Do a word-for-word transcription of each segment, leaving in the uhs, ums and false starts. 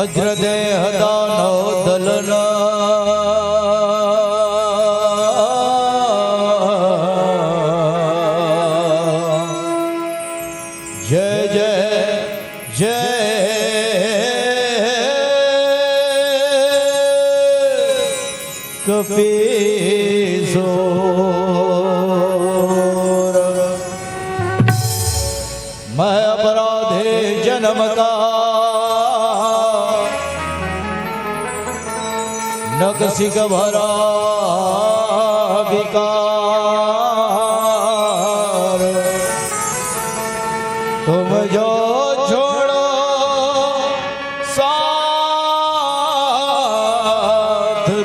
वज्र देह दानव दलना। जय जय जय कपीसोर। मैं अपराधी जन्म का नकसिक भरा विकार। तुम जो छोड़ो साथ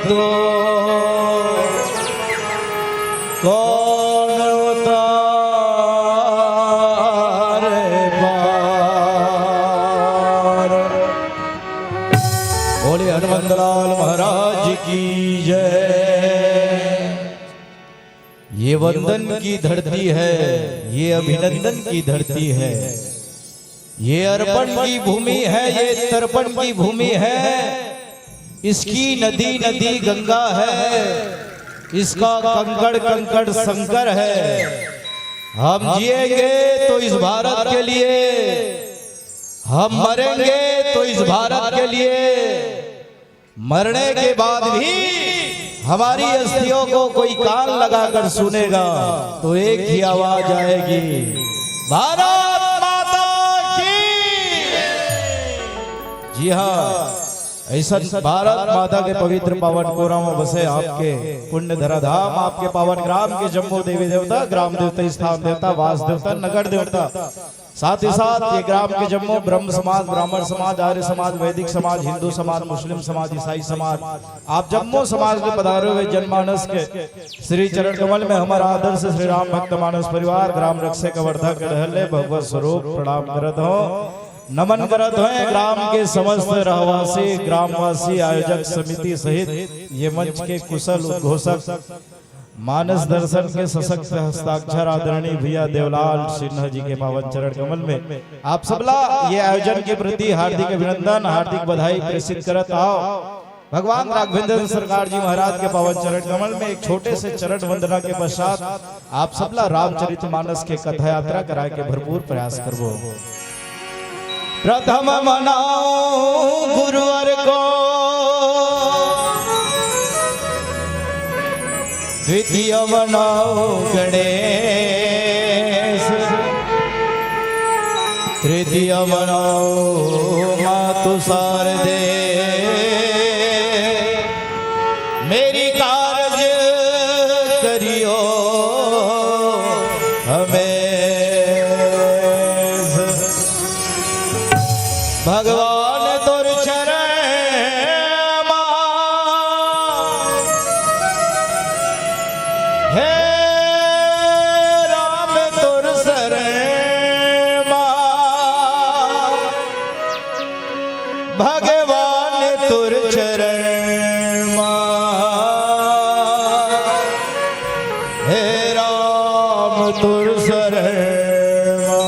दो, कौन उतारे पार। बोले हनुमंतलाल महाराज की जय। ये वंदन की धरती है, ये अभिनंदन की धरती है, ये अर्पण की भूमि है, ये तर्पण की भूमि है। इसकी नदी नदी गंगा है, इसका कंकड़ कंकड़ शंकर है। हम जिएंगे तो इस भारत के लिए, हम मरेंगे तो इस भारत के लिए। मरने के बाद भी हमारी अस्थियों को कोई कान लगाकर सुनेगा तो एक ही आवाज आएगी, भारत माता की। जी हाँ, ऐसा भारत माता के पवित्र पावन कोरा में बसे आपके पुण्य धरा धाम, आपके पावन ग्राम के जम्मो देवी देवता, ग्राम देवता, स्थान देवता, वास देवता, नगर देवता, साथ ही साथ ये ग्राम के जम्मो ब्रह्म समाज, ब्राह्मण समाज, आर्य समाज, वैदिक समाज, हिंदू समाज, मुस्लिम समाज, ईसाई समाज, आप जम्मो समाज के पधारे हुए जनमानस के श्री चरण कमल में हमारा आदर से श्री राम भक्त मानस परिवार, ग्राम रक्षे कवर्धा के रहले भगवत स्वरूप प्रणाम करत हो, नमन करत हो। ग्राम के समस्त रहवासी, ग्रामवासी, आयोजक समिति सहित ये मंच के कुशल उद्घोषक, मानस दर्शन के सशक्त हस्ताक्षर आदरणीय भैया देवलाल सिन्हा जी के पावन चरण कमल में आप सबला ये आयोजन के प्रति हार्दिक अभिनंदन, हार्दिक बधाई प्रेषित करत आओ। भगवान राघवेंद्र सरकार जी महाराज के पावन चरण कमल में एक छोटे से चरण वंदना के पश्चात आप सबला रामचरित मानस के कथा यात्रा कराए के भरपूर प्रयास करबो। प्रथम मनाओ गुरुवर को, द्वितीय मनाओ गणेश, तृतीय मनाओ मातु शारदे। मेरी कारज करियो हमें। भगवान तोर चरण मा, हे राम तोर शरण मा, भगवान तोर चरण मा, हे राम तोर शरण मा।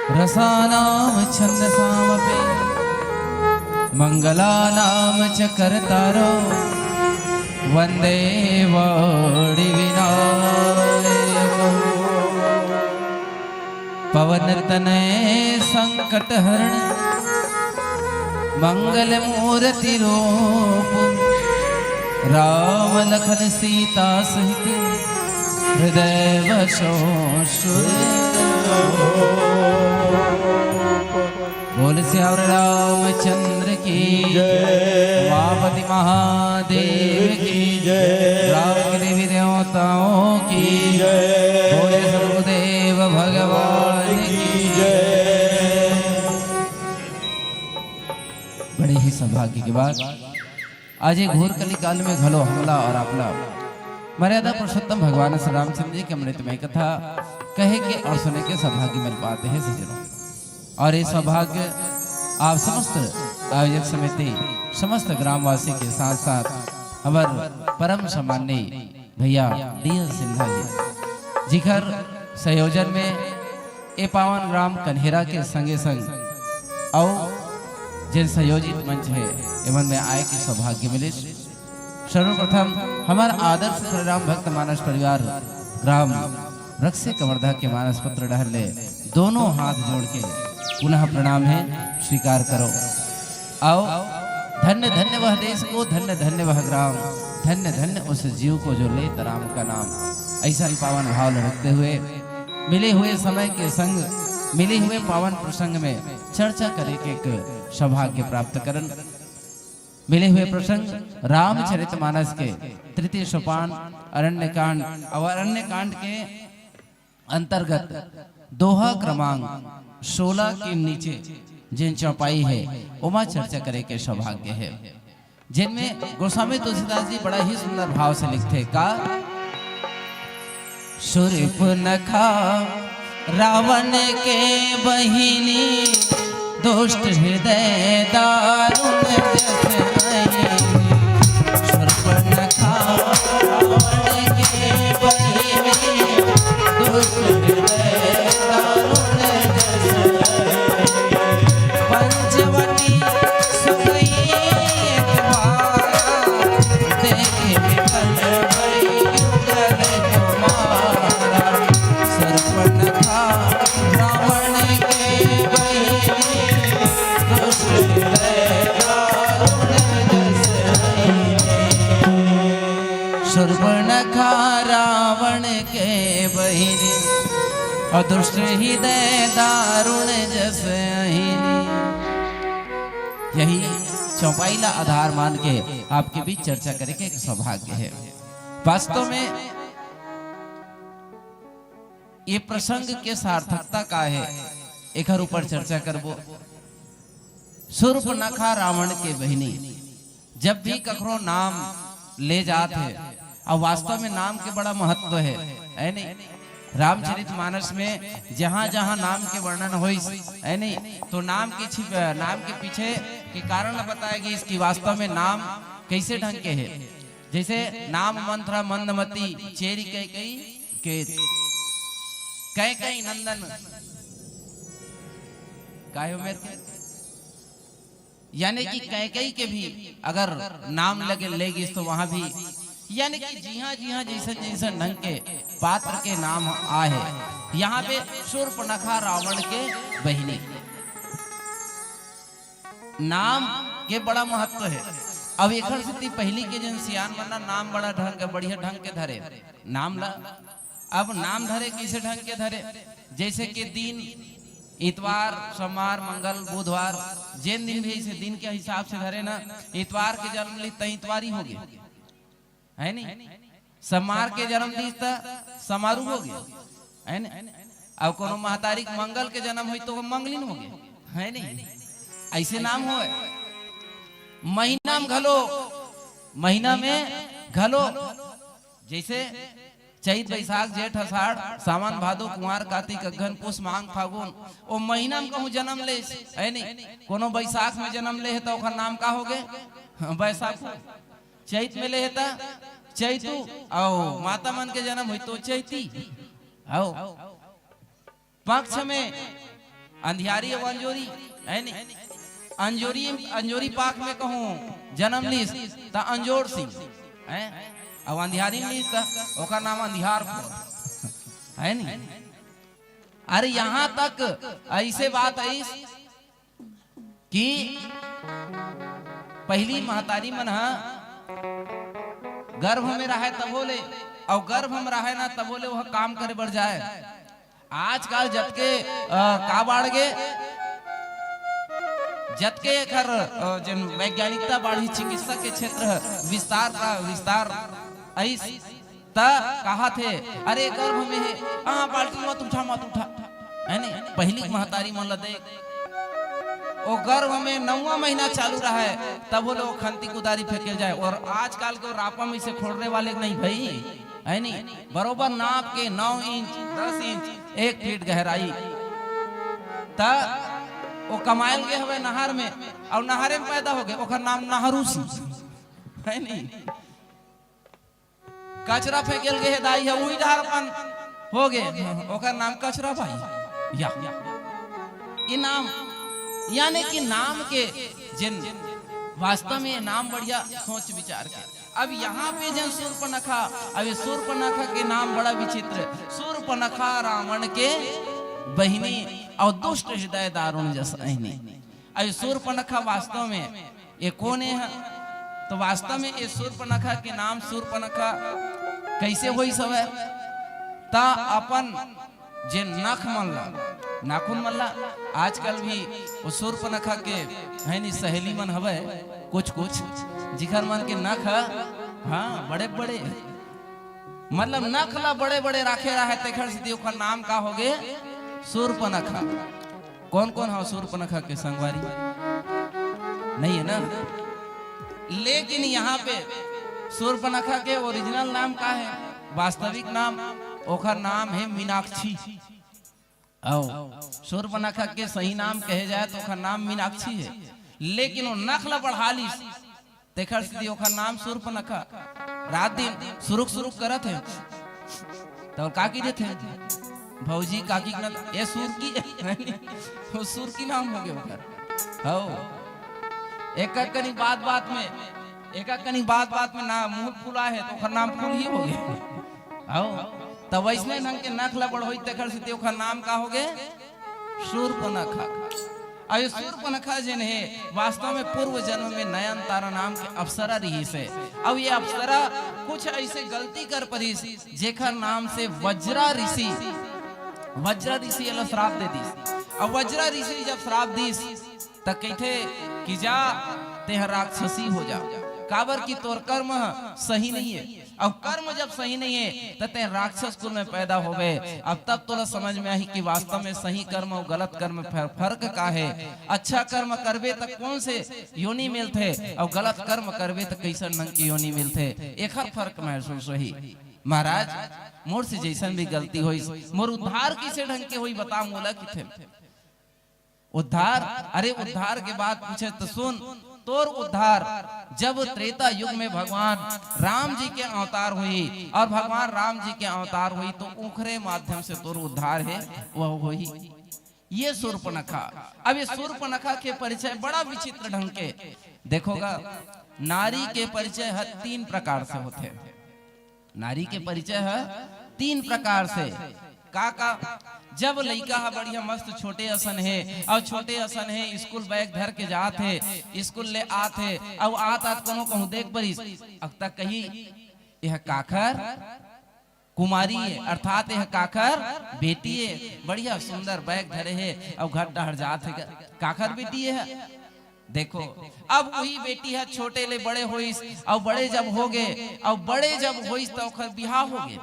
रसानां छन्दसामपि मङ्गलानां च कर्तारो वन्दे वाणिविनायकम्। पवन तनय संकट हरण मंगल मूर्ति रूप राम लखन सीता सहित हृदय बसो सुर। बोल सियावर रामचंद्र की जय। उमापति महादेव की जय। राम के देवी देवताओं की जय। बोले सदगुरुदेव भगवान की जय। बड़े ही सौभाग्य की बात, आज एक घोर कलिकाल में घलो हमला और आपला मर्यादा पुरुषोत्तम भगवान श्री रामचंद्र जी के अमृतमय कथा कहे के और सुने के सौभाग्य मिल पाते हैं सज्जनों। और ये सौभाग्य आप समस्त आयोजक समिति, समस्त ग्रामवासी के साथ साथ हमार परम सम्माननीय भैया डीएल सिन्हा जी, जिखर संयोजन में ए पावन ग्राम कन्हेरा के संगे संग अउ जेन संयोजित मंच हे, एमन में आए के सौभाग्य मिलिस। सर्वप्रथम हमार आदर्श श्री राम भक्त मानस परिवार ग्राम रक्से कवर्धा के मानस पुत्र डहर ले दोनों हाथ जोड़ के पुनः प्रणाम हे, स्वीकार करो। आओ, धन्य धन्य वह देश को, धन्य धन्य वह ग्राम, धन्य धन्य उस जीव को जो लेत राम का नाम। ऐसा ही पावन भाव रखते हुए मिले हुए समय के संग, मिले हुए पावन प्रसंग में चर्चा करे के एक सौभाग्य प्राप्त करन। मिले हुए प्रसंग रामचरितमानस के तृतीय सोपान अरण्य कांड और अरण्य कांड के अंतर्गत दोहा क्रमांक सोलह के नीचे जेन चौपाई हे, ओमा चर्चा करे के सौभाग्य हे, जिनमें गोस्वामी तुलसीदास जी बड़ा ही सुंदर भाव से लिखथे का, शूर्पनखा रावण के बहिनी, दुष्ट हृदय दारुण जस अहिनी। शूर्पनखा रावण के बहिनी, दुष्ट हृदय दारुण जस अहिनी। पंचवटी सुख एक बार, देखे विफल भई युगल तुम्हारा। शूर्पनखा रावण के बहिनी, दुष्ट हृदय दारुण जस अहिनी। शूर्पनखा रावण के बहिनी, और दुष्ट हृदय दारुण जस अहिनी। यही चौपाई ला आधार मान के आपके बीच चर्चा करे के एक सौभाग्य हे। वास्तव में ये प्रसंग के सार्थकता का हे, एकर ऊपर चर्चा करबो। शूर्पनखा रावण के बहिनी, जब भी कखरो नाम ले जात हे, और वास्तव में नाम के बड़ा महत्व हे, हे नहीं? रामचरित मानस में जहाँ जहाँ नाम के वर्णन होइस, हे नहीं, तो नाम के छिप, नाम के पीछे के कारण बताया गया, इसकी वास्तव में नाम कैसे ढंग के हे। जैसे नाम मंथरा मंदमती चेरी कैकई के कैकई नंदन, काहे उमेर के? यानी कि कैकई के भी अगर नाम लगे ले गिस तो वहां भी, यानी कि जिहां जिहां जैसन जैसन ढंग के पात्र के नाम आहे, यहाँ पे शूर्पनखा रावण के बहिनी। नाम के बड़ा महत्व हे। अब एकर सेती पहिली के जन सियान मन ना नाम बड़ा ढंग के, बढ़िया ढंग के धरे नाम ला। अब नाम धरे कैसे ढंग के धरे, जैसे कि दिन, इतवार, सोमवार, मंगल, बुधवार, जेन दिन भी ऐसे दिन के हिसाब से धरे ना, इतवार के जन्म ली त इतवारी हो गए, है नहीं? समार के जन्म दिस त समारू हो गए, है नहीं? अब कोनो महतारी के मंगल के जन्म होई तो वो मंगलिन हो गए, है नहीं? ऐसे नाम होए। महीना में घलो, महीना में घलो, जैसे चैत, बैसाख, जेठ, आषाढ़, सावन, भादो, कुंवार, कार्तिक, अगहन, पुस, माघ, फागुन, वो महीना में कहूँ जन्म ले, है नहीं? कोनो बैसाख में जन्म ले है तो ओकर नाम का हो गए? हाँ, बैसाखू। चैत में ले है त चैतू, आओ माता मन के जन्म हुई तो चैती, आओ पक्ष में अंधियारी अउ अंजोरी, है नी? अंजोरी, अंजोरी पाख में कहूँ जन्म लीस, त अंजोर सिंह, हैं? अउ अंधियारी में लीस, त ओकर नाम अंधियार फोर, है नी? अरे, यहाँ तक ऐसे बात आइस कि पहिली महतारी मन ह गर्भ में रहय तभो ले, अउ गर्भ में रहय ना तभो ले वह काम करे बर जाय। आजकल जतके, अ, का बाढ़ गे, जतके एखर, अ, जेन वैज्ञानिकता बाढ़ी, चिकित्सा के क्षेत्र ह विस्तार का विस्तार अइस, त कहाथे, "अरे, गर्भ में हे, हाँ, बाल्टी मत उठा, मत उठा।" है नी? पहिली महतारी मन ल देख, ओ गर्भ में नौवां महीना चालू रहय, तभो ले ओ खंती कुदारी फेंके जाय। अउ आजकल के ओ रापा में से खोड़रे वाले नहीं भई, है नी? बरोबर नाप के नौ इंच, दस इंच, एक फीट गहराई। त ओ कमायल गे हवय नहर में, अउ नहरे में पैदा हो गे, ओकर नाम नहरू सिंह, है नी? कचरा फेंकेल गे हे दाई ह, उही डहर अपन हो गे, ओकर नाम कचरा बाई। या, ये नाम, यानी कि नाम के जेन वास्तव में ये नाम बढ़िया सोच विचार के। अब यहाँ पे जेन सूर्पनखा, अब ये सूर्पनखा के नाम बड़ा विचित्र। सूर्पनखा रावण के बहिनी अउ दुष्ट हृदय दारुण जस अहिनी। अब ये सूर्पनखा वास्तव में ये कोन हे? तो वास्तव में ये सूर्पनखा के नाम सूर्पनखा कैसे होइस हवय? त अपन जे नख मन ला, नाखून मन ला, आजकल भी वो सूर्पनखा के, है नी, सहेली मन हवय कुछ कुछ, जिखर मन के नख ह, हाँ, बड़े बड़े, मतलब नख ला बड़े बड़े राखे रहय, तेखर सेती ओखर नाम का हो गे? सूर्पनखा। कोन कोन हव सूर्पनखा के संगवारी? नहीं है ना? लेकिन यहाँ पे सूर्पनखा के ओरिजिनल नाम का हे? वास्तविक नाम, ओखर नाम हे मीनाक्षी। अउ सूर्पनखा के सही नाम कहे जाय त ओखर नाम मीनाक्षी हे, लेकिन वो नख ला बढ़ा लीस, तेखर सेती ओखर नाम सूर्पनखा। रात दिन सुरुक सुरुक करत हे, त काकी देथे, भौजी काकी के नाम, ए सुरकी, वो सुरकी नाम हो गे ओखर। हव, एक कनी बात बात में, एक कनी बात बात में ना मुंह फुला हे, त ओखर नाम फुलही हो गे। हव, त वइसने ढंग के नख ला बढ़ोई, तेखर सेती ओखर नाम का हो गे? सूर्पनखा। अउ ये सूर्पनखा जेन हे, वास्तव में पूर्व जन्म में नयनतारा नाम के अप्सरा रिहिस हे। अउ ये अप्सरा कुछ ऐसे गलती कर परिस, जेखर नाम से वज्रा ऋषि, वज्रा ऋषि एला श्राप दे दिस। अउ वज्रा ऋषि जब श्राप दिस, त कहिथे कि जा, तेह राक्षसी हो जा, काबर कि तोर कर्म ह सही नहीं हे। अउ कर्म जब सही नहीं हे, त तें राक्षस कुल में पैदा होबे। अब तब तोला समझ में आही कि वास्तव में सही कर्म अउ गलत कर्म फर-, फर्क का हे। अच्छा कर्म करबे, त कोन से योनि मिलथे, अउ गलत कर्म करबे, त कइसन ढंग के योनि मिलथे, एखर फर्क महसूस होही। महाराज, मोर से जइसन भी गलती होइस, मोर उद्धार कइसे ढंग के होही, बता मोला, किथे। उद्धार, अरे उद्धार के बात पूछे त सुन, तोर उद्धार जब त्रेता युग में भगवान राम जी के अवतार होही अउ भगवान राम जी के अवतार होही त ओखरे माध्यम से तोर उद्धार हे, वह होही। ये सूर्पनखा। अब ये सूर्पनखा के परिचय बड़ा विचित्र ढंग के देखो गा, नारी के परिचय ह तीन प्रकार से होथे। नारी के परिचय ह तीन प्रकार से। का का? जब लइका ह बढ़िया मस्त छोटे असन हे, अउ छोटे असन हे, स्कूल बैग धर के जात हे, स्कूल ले आत हे, अउ आत आत कोनो कहूँ देख परिस, अब तक कही, "एह काखर?" कुमारी हे, अर्थात एह काखर? बेटी हे। बढ़िया सुंदर बैग धरे हे, अउ घर डहर जात हे, काखर बेटी हे? देखो, अब वही बेटी ह छोटे ले बड़े होइस, अउ बड़े जब हो गे, अउ बड़े जब होइस त ओखर बिहाव हो गे।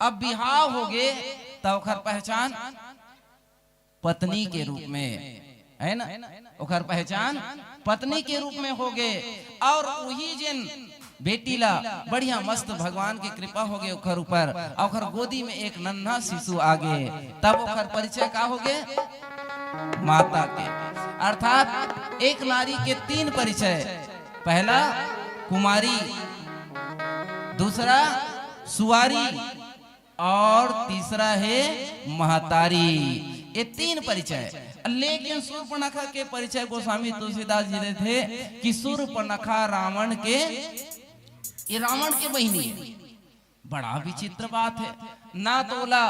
अब बिहाव हो गे त ओखर पहचान पत्नी के रूप में, है ना, ओखर पहचान पत्नी के रूप में हो गे। अउ वही जेन बेटी ला बढ़िया मस्त भगवान के कृपा हो गे ओखर ऊपर, अउ ओखर गोदी में एक नन्हा शिशु आ गे, तब ओखर परिचय का हो गे? माता के। अर्थात एक नारी के तीन परिचय, पहला कुमारी, दूसरा सुवारी, अउ तीसरा हे महतारी। ये तीन परिचय। लेकिन सूर्पनखा के परिचय गोस्वामी तुलसीदास जी देथे कि सूर्पनखा रावण के, ये रावण के बहिनी हे। बड़ा विचित्र बात हे, ना तो ओला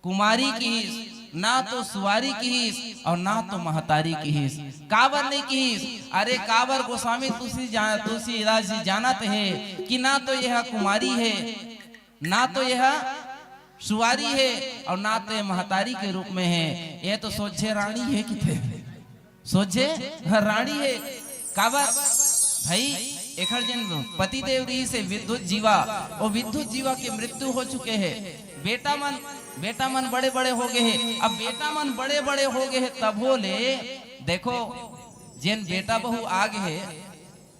कुमारी किहिस, ना तो सुवारी किहिस अउ ना तो महतारी किहिस। काबर नइ किहिस? अरे काबर गोस्वामी तुलसी जा-, तुलसीदास जी जानत हे कि ना तो यह कुमारी हे, ना तो यह सुवारी हे अउ ना तो यह महतारी के रूप में हे। यह तो सोझे रानी हे किथे। सोझे रानी हे। काबर? भाई, एखर जेन पतिदेव रिहिस हे विद्युत जीवा, वो विद्युत जीवा के मृत्यु हो चुके हे। बेटा मन, बेटा मन बड़े-बड़े हो गए हे। अब बेटा मन बड़े-बड़े हो गए हे, तभो ले देखो, जेन बेटा बहू आ गए हे,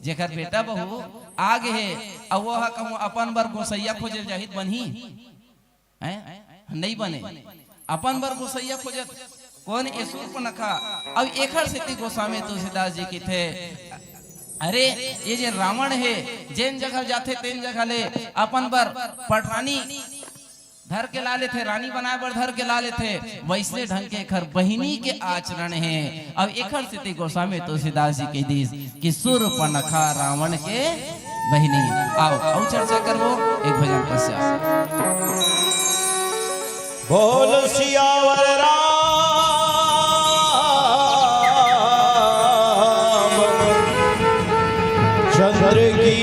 जेकर बेटा बहू आ गए हे, अउ वो ह कहूँ अपन बर गोसैया खोजे जाही त बनही? हैं? नइ बने। अपन बर गोसैया खोजत कोन? ए सूर्पनखा। अब एखर सेती गोस्वामी तुलसीदास जी किथे, अरे, ये जे रावण हे, जेन जगह जाथे, तेन जगह ले अपन बर पटरानी धर के ला लेथे, रानी बनाए बर धर के ला लेथे, वैसने ढंग के एखर बहिनी के आचरण हे। अब एखर सेती गोस्वामी तुलसीदास जी कहि दिस कि सूर्पनखा रावण के बहिनी। आओ, अउ चर्चा करबो एक भजन पश्चात। बोल सियावर राम चंद्र की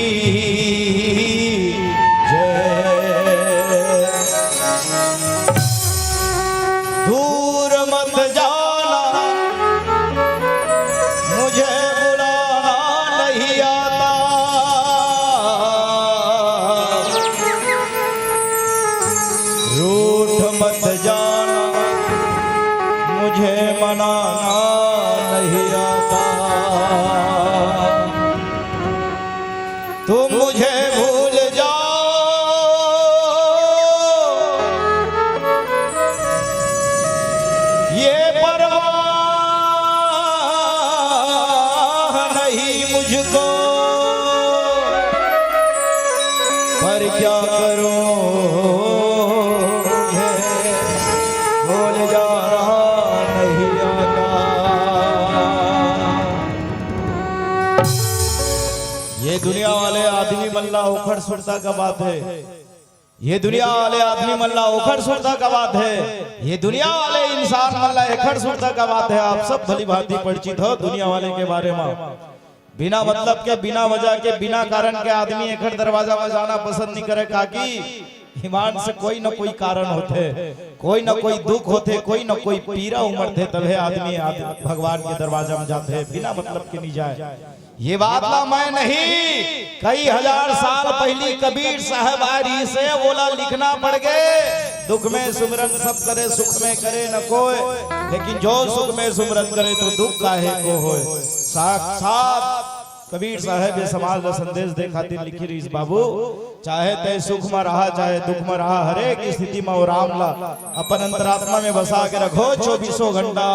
जय। दूर मत जाना, मुझे बुलाना नहीं आता। रूठ मत जाना, मुझे मनाना नहीं आता। तुम मुझे भूल जाओ, ये परवाह नहीं मुझको, पर क्या करूं, मुझे भूल जाना नहीं आता। ये दुनिया वाले आदमी मन ला ओखर सुरता का बात हे, ये दुनिया वाले आदमी मन ला ओखर सुरता का बात हे, ये दुनिया वाले इंसान मन ला एखर सुरता का बात हे। आप सब भली भांति परिचित हो दुनिया वाले के बारे में। बिना मतलब के, बिना वजह के, बिना कारण के आदमी एखर दरवाजा में जाना पसंद नहीं करे, काकि ईमान से कोई न कोई कारण होथे, कोई न कोई दुख होथे, कोई न कोई पीरा उमड़थे, तभे आदमी आद-, भगवान के दरवाजा में जाथे, बिना मतलब के नहीं जाए। ये बात ला मैं नहीं, कई हजार साल पहली कबीर साहब आय रिहिस हे, ओला लिखना पड़ गे। दुख में सुमिरन सब करे, सुख में करे न कोय, लेकिन जो सुख में सुमिरन करे तो दुख काहे को होय। साक्षात कबीर साहब ये समाज ला संदेश दे खातिर लिखी रिहिस, बाबू, चाहे तय सुख में रहा, चाहे दुख में रहा, हर एक स्थिति में वो राम ला अपन अंतरात्मा में बसा के रखो चौबीसों घंटा।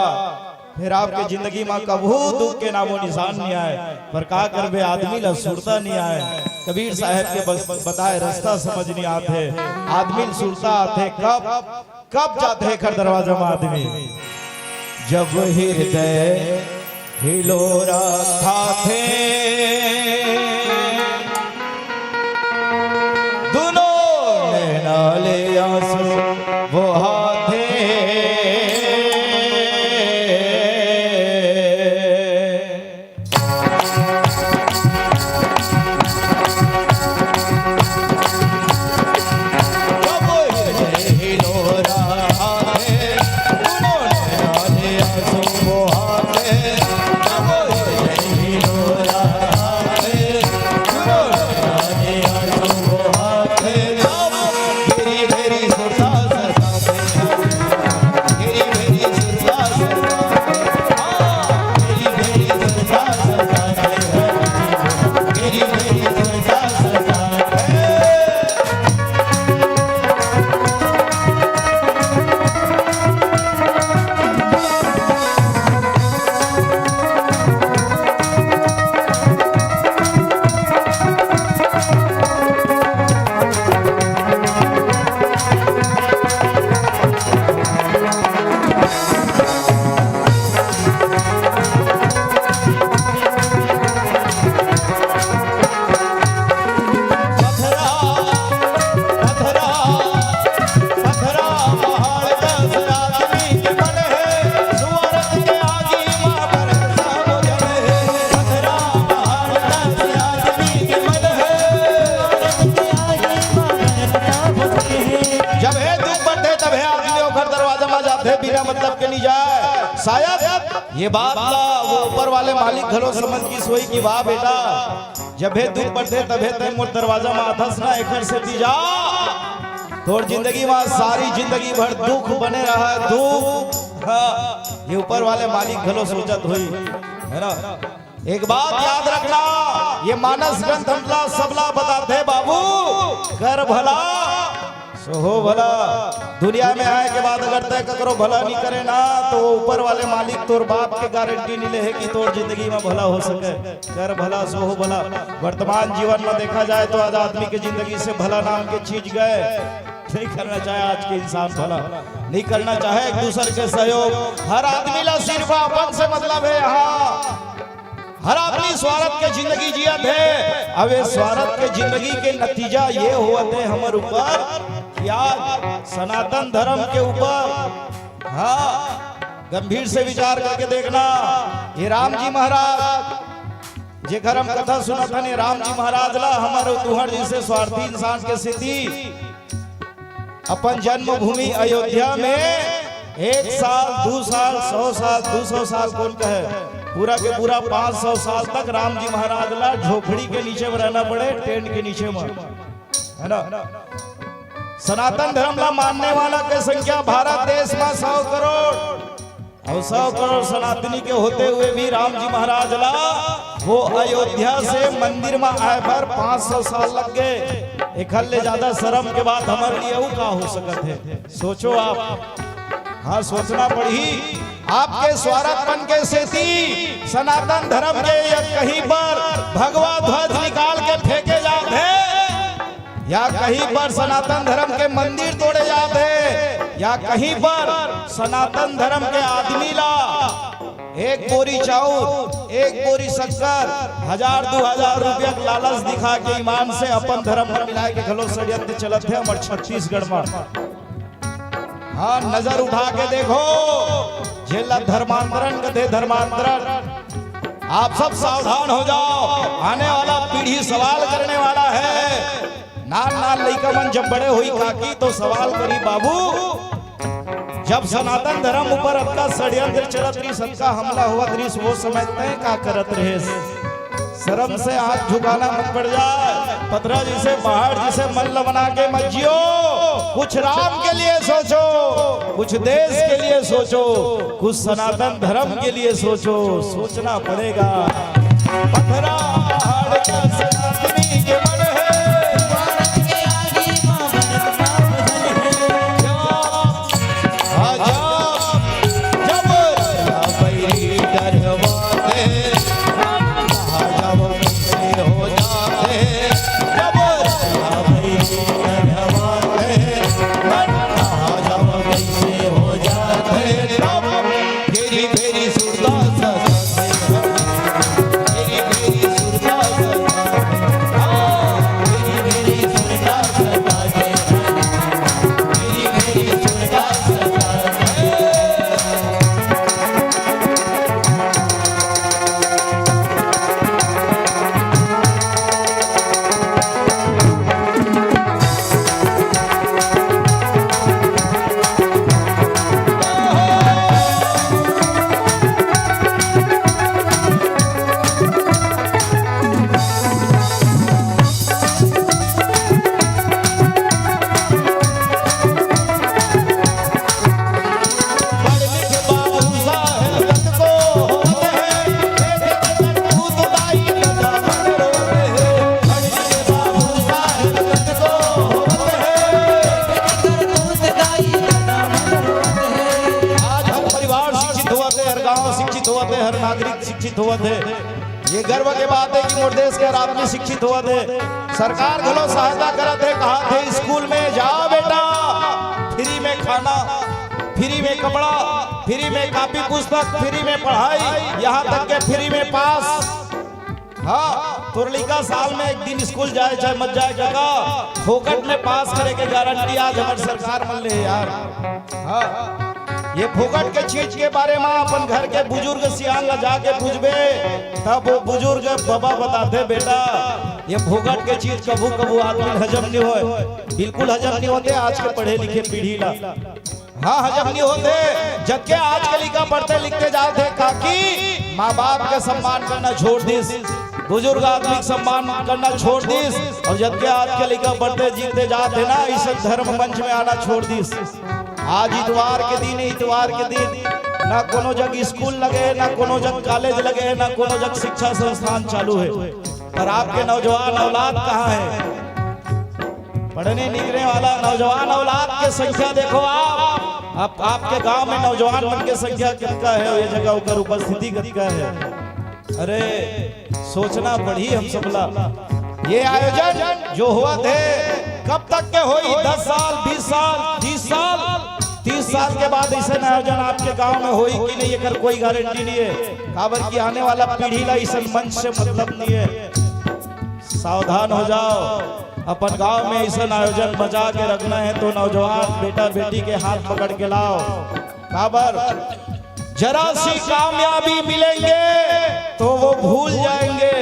फिर आपके जिंदगी में कभू दुख के नामो निशान नहीं आए, पर का करबे, आदमी ला सुरता नहीं आए। कबीर साहब के बस बताए रास्ता समझ नहीं आते, आदमी ला सुरता आते कब, कब जाते एखर दरवाजा में आदमी, जब हृदय हिलोरा खाथे, दुनो नैना ले आंसू बोहाथे। के नहीं जाए। शायद ये बात ला वो ऊपर वाले मालिक घलो समझ गिस होही कि वाह बेटा, जभे दुख पड़थे तभे तैं मोर दरवाजा म आथस ना, एखर सेती जा, तोर जिंदगी म सारी जिंदगी भर दुख बने रहा, दुख। हाँ, ये ऊपर वाले मालिक घलो सोचत होही, है ना? एक बात याद रखना, ये मानस ग्रंथ हमला सबला बताथे बाबू, कर भला सो हो भला। दुनिया में आए के बाद अगर तैं ककरो भला नहीं करे ना, तो वो ऊपर वाले मालिक तोर बाप के गारंटी नहीं ले हे कि तोर जिंदगी में भला हो सके। कर भला सो हो भला। वर्तमान जीवन में देखा जाए तो आज आदमी के जिंदगी से भला नाम के चीज गए। नहीं करना चाहे आज के इंसान भला, नहीं करना चाहे एक दूसर के सहयोग। हर आदमी ला सिर्फ अपन से मतलब है। हाँ, हर आदमी स्वार्थ के जिंदगी जियत हे। अब ये स्वार्थ के जिंदगी के नतीजा ये होवत हे हमर ऊपर कि आज सनातन धर्म के ऊपर, हाँ, गंभीर से विचार करके देखना। ये राम जी महाराज, जेकर हम कथा सुनत हन, ये राम जी महाराज ला हमर तुहर जैसे स्वार्थी इंसान के सेती अपन जन्मभूमि अयोध्या में एक साल, दू साल, सौ साल, दू सौ साल कौन कहे, पूरा के पूरा पाँच सौ साल तक राम जी महाराज ला झोपड़ी के नीचे में रहना पड़े, टेंट के नीचे में, है ना? सनातन धर्म ला मानने वाला के संख्या भारत देश में सौ करोड़, और सौ करोड़ सनातनी के होते हुए भी राम जी महाराज ला वो अयोध्या से मंदिर में आए बर पाँच सौ साल लग गए। एखर ले ज्यादा शर्म के बात हमारे लिए अउ का हो सकत है? सोचो आप, हाँ, सोचना पड़ही। आपके स्वार्थपन के सेती सनातन धर्म के या कहीं पर भगवा ध्वज निकाल के फेंके जात है, या कहीं पर सनातन धर्म के मंदिर तोड़े जात हे, या कहीं पर सनातन धर्म के आदमी ला एक बोरी चाउर, एक बोरी शक्कर, हजार दू हजार रुपया के लालच दिखा के ईमान से अपन धर्म में मिलाए के घलो षड्यंत्र चलत हे हमर छत्तीसगढ़ में। हाँ, नजर उठा के देखो, जेला धर्मांतरण कथे, धर्मांतरण। आप सब सावधान हो जाओ, आने वाला पीढ़ी सवाल करने वाला है। नान नान लइका मन जब बड़े होई काकी तो सवाल करी, "बाबू, जब सनातन धर्म ऊपर अतका षड्यंत्र चलत रहिस, अतका हमला होवत रहिस, वो समय तैं का करत रहेस?" शर्म से हाथ झुकाना मत पड़ जाए। पथरा जैसे पहाड़ जैसे मन ल बना के मत जियो। कुछ राम के लिए सोचो, कुछ देश के लिए सोचो, कुछ सनातन धर्म के लिए सोचो। सोचना पड़ेगा। पथरा पहाड़ का सनातनी के मन है। जब बैरी डरवाते, जब कैसे हो जाते, जब बैरी डरवाते, जब कैसे हो जाते, तब फेरी फेरी सुरता सताते, फेरी फेरी सुरता सताते, हाँ, फेरी फेरी सुरता सताते। आज हर परिवार शिक्षित होवत हे, हर गांव शिक्षित होवत हे, हर नागरिक शिक्षित होवत हे। ये गर्व के बात हे कि मोर देश के हर आदमी शिक्षित होवत हे। सरकार घलो सहायता करत हे, कहत हे, "स्कूल में जाओ बेटा, फ्री में खाना, फ्री में कपड़ा, फ्री में कॉपी पुस्तक, फ्री में पढ़ाई, यहाँ तक के फ्री में पास।" हाँ, तोर लइका साल में एक दिन स्कूल जाए चाहे मत जाए, काका, फोकट में पास करे के गारंटी आज हमर सरकार मन ले हे यार। हाँ, ये फोकट के चीज के बारे में अपन घर के बुजुर्ग सियान ला जाके पूछबे, तब वो बुजुर्ग बाबा बताथे, "बेटा, ये फोकट के चीज कभू कभू आदमी हजम नहीं होए, बिल्कुल हजम नहीं होते आज के पढ़े लिखे पीढ़ी ला।" हाँ, हजम नहीं होते। जबकि आज के लइका पढ़ते लिखते जात हे, काकी माँ बाप के सम्मान करना छोड़ दिस, बुजुर्ग आदमी के सम्मान करना छोड़ दिस, अउ जबकि आज के लइका पढ़ते लिखते जात हे ना, अइसन धर्म मंच में आना छोड़ दिस। आज इतवार के दिन, इतवार के दिन ना कोनो जग स्कूल लगे, ना कोनो जग कॉलेज लगे, ना कोनो जग शिक्षा संस्थान चालू हे, पर आपके नौजवान औलाद कहाँ हे? पढ़ने निकलने वाला नौजवान औलाद के संख्या देखो आप, आप, आपके गांव में नौजवान मन के संख्या कितका हे, ये जगह ओकर उपस्थिति कितका हे? अरे, सोचना पड़ही हम सबला। ये आयोजन जो होवत हे, कब तक के होई? दस साल, बीस साल, तीस साल, तीस साल के बाद अइसन आयोजन आपके गांव में होई कि नहीं, एकर कोई गारंटी नहीं हे। काबर कि आने वाला पीढ़ी ला अइसन मंच से मतलब नहीं हे। सावधान हो जाओ, अपन गांव में अइसन आयोजन बचा के रखना हे तो नौजवान बेटा बेटी के हाथ पकड़ के लाओ। काबर, जरा सी कामयाबी मिलेंगे तो वो भूल जाएंगे।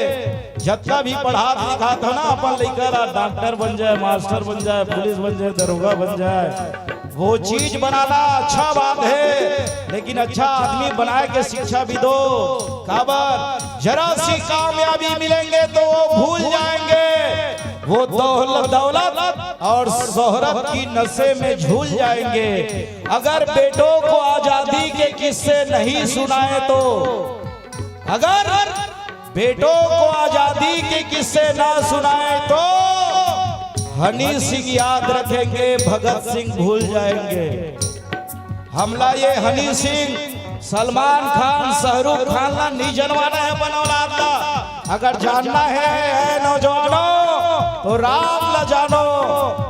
जतना भी पढ़ात लिखात हो ना अपन लइका ला, डॉक्टर बन जाए, मास्टर बन जाए, पुलिस बन जाए, दरोगा बन जाए, वो चीज बनाना अच्छा बात हे, लेकिन अच्छा आदमी बनाए के शिक्षा भी दो। काबर, जरा सी कामयाबी मिलेंगे तो वो भूल जाएंगे, वो दौलत, दौलत और शोहरत की नशे में झूल जाएंगे। अगर बेटों को आजादी के किस्से नहीं सुनाए तो, अगर बेटों को आजादी के किस्से ना सुनाए तो हनी सिंह याद रखेंगे, भगत सिंह भूल जाएंगे। हमला ये हनी सिंह, सलमान खान, शाहरुख खान ला नहीं जनवाना हे अपन औलाद ला। अगर जानना हे, हे नौजवानों, तो राम ला जानो,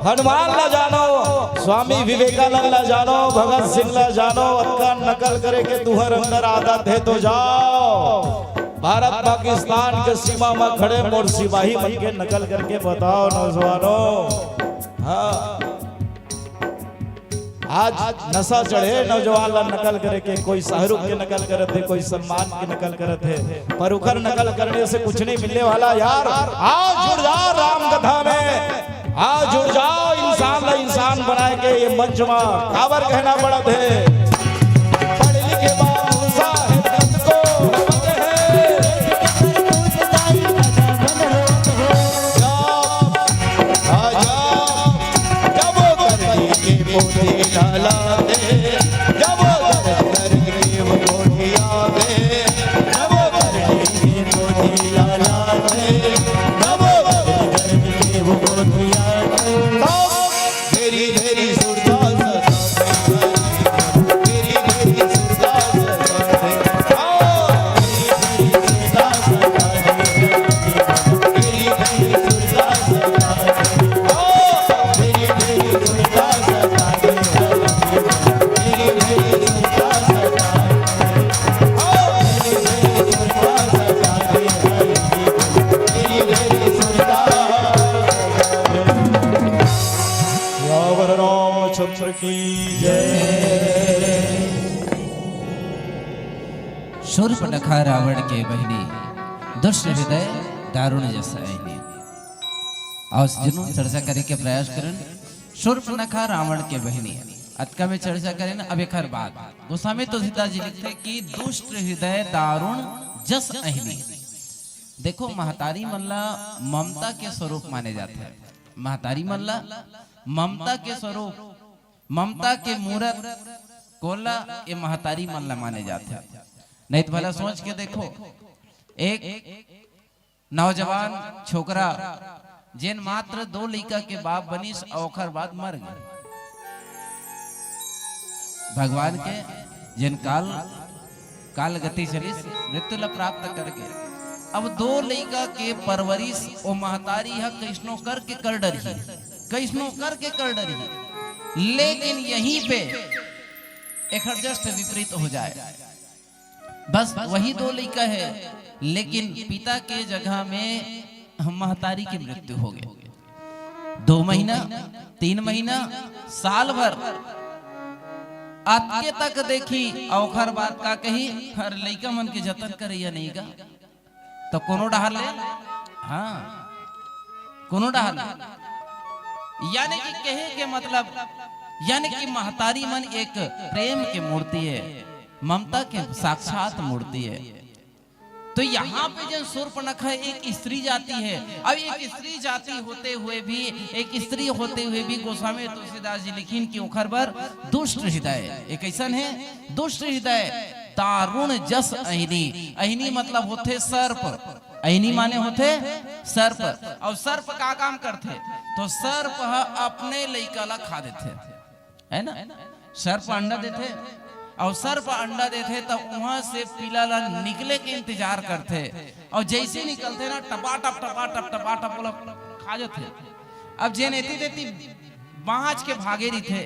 हनुमान ला जानो, स्वामी विवेकानंद ला जानो, भगत सिंह ला जानो। अतका नकल करे के तुहर अंदर आदत हे तो जाओ, भारत पाकिस्तान के सीमा में खड़े मोर सिपाही मन के नकल करके बताओ नौजवानों। हाँ, आज नशा चढ़े नौजवान ला नकल करे के, कोई शाहरुख के नकल करत हे, कोई सलमान के नकल करत हे, पर ओकर नकल करने से कुछ नहीं मिलने वाला यार। आज जुड़ जाओ राम कथा में, आज जुड़ जाओ इंसान ला इंसान बनाए के ये मंच में। काबर कहना पड़त हे, पढ़ लिखे बाबू साहेब जब को होत हे। आजा, जब करनी के पोथी डाला दे, जब दर्द करनी के वो पोथी आवे, जब करनी के पोथी डाला दे, जब दर्द करनी के वो पोथी आवे। तब तेरी, तेरी सुरता सदा, तेरी, तेरी सुरता सदा, हाँ। सियावर रामचंद्र की जय। शूर्पणखा रावण के बहिनी, दुष्ट हृदय दारुण जस अहिनी। अउ जरूर चर्चा करे के प्रयास करन। शूर्पणखा रावण के बहिनी, अतका में चर्चा करेन। अब एकर बाद गोस्वामी तुलसीदास जी लिखथे कि दुष्ट हृदय दारुण जस अहिनी। देखो, महतारी मन ला ममता के स्वरूप माने जाथे। महतारी मन ला ममता के स्वरूप, ममता के मूरत कोन ला? ये महतारी मन ला माने जाथे। नहीं तो भला सोच के देखो, एक नौजवान छोकरा, जेन मात्र दो लइका के बाप बनिस अउ ओकर बाद मर गे। भगवान के जेन काल, काल गति चलिस, मृत्यु ला प्राप्त करके। अब दो लइका के परवरिश ओ महतारी ह कइसनो करके कर डरही, कइसनो करके कर डरही। लेकिन यहीं पे एकर just विपरीत हो जाए। बस वही दो लइका हे, लेकिन पिता के जगह में महतारी के मृत्यु हो गे। दो महीना, तीन महीना, साल भर अतके तक देखही, अउ ओखर बाद का कही, "अरे, लइका मन के जतन करइया नहीं गा।" तो कोनो डहर ले, हाँ, कोनो डहर ले। यानी कि कहे के मतलब, यानी कि महतारी मन एक प्रेम के मूर्ति है, ममता के साक्षात मूर्ति है। तो यहाँ पे जन शूर्पणखा एक स्त्री जाति है, अब एक स्त्री जाति होते हुए भी, एक स्त्री होते हुए भी गोस्वामी तुलसीदास जी लिखिन कि ओखर बर दुष्ट हृदय, एक ऐसन है दुष्ट हृदय, दारुण जस अहिनी। अहिनी मतलब होथे सर्प, अहिनी माने होथे सर्प। और सर्प का काम करथे? तो सर्प ह अपने लइका ला खा देथे, है ना? सर्प अंडा देथे, और सर्प अंडा देथे त उहाँ से पिला ला निकले के इंतजार करथे, और जैसे निकलथे ना, टपाटप टपाटप टपाटप ओला खा जथे। अब जेन एती तेती बाँच के भागे रहिथे,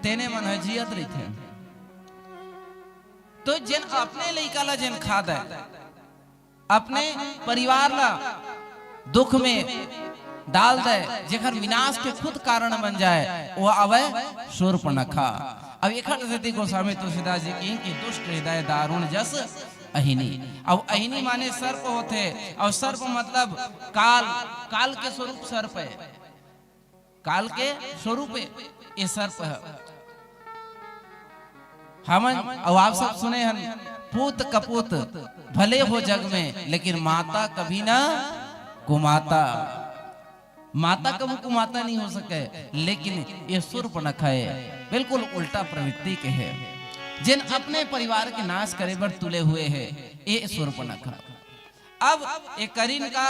तेने मन ह जियत रहिथे। तो जेन अपने लइका ला जेन खा दे, अपने परिवार ला दुख में डाल दे, जेकर विनाश के खुद कारण बन जाए, वो आवे शूर्पणखा। अब एकर सेती गोस्वामी तुलसीदास जी किहिन कि दुष्ट हृदय दारुण जस अहिनी। अब अहिनी माने सर्प होथे, और सर्प मतलब काल, काल के स्वरूप सर्प है। काल के स्वरूप ये सर्प है। हमन अउ आप सब सुने हन, पूत कपूत भले हो जग में, लेकिन माता कभी ना कुमाता। माता कभी कुमाता नहीं हो सके, लेकिन ये शूर्पणखा है, बिल्कुल उल्टा प्रवृत्ति के है, जेन अपने परिवार के नाश करे बर तुले हुए है, ये शूर्पणखा। अब ए करिन का,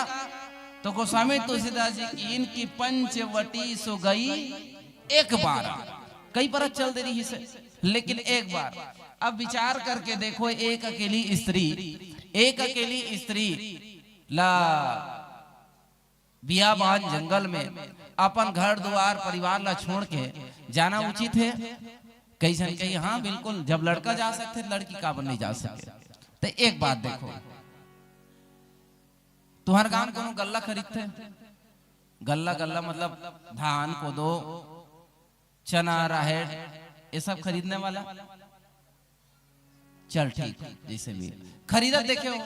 तो गोस्वामी तुलसीदास जी किहिन कि पंचवटी सो गई एक बार। कई परत चल दे रहिसे, लेकिन एक बार। अब विचार करके देखो, एक अकेली स्त्री, एक अकेली स्त्री ला बियाबान जंगल में अपन घर दुआर परिवार ला छोड़ के जाना उचित है? कई झन कही, हाँ बिल्कुल, जब लड़का जा सकथे त लड़की काबर नहीं जा सके? तो एक बात देखो, तुहर गांव कोनो गल्ला खरीदथे? गल्ला, गल्ला मतलब धान, कोदो, चना, राहेर, ये सब खरीदने वाला। चल ठीक, जैसे भी खरीदत देखे हो।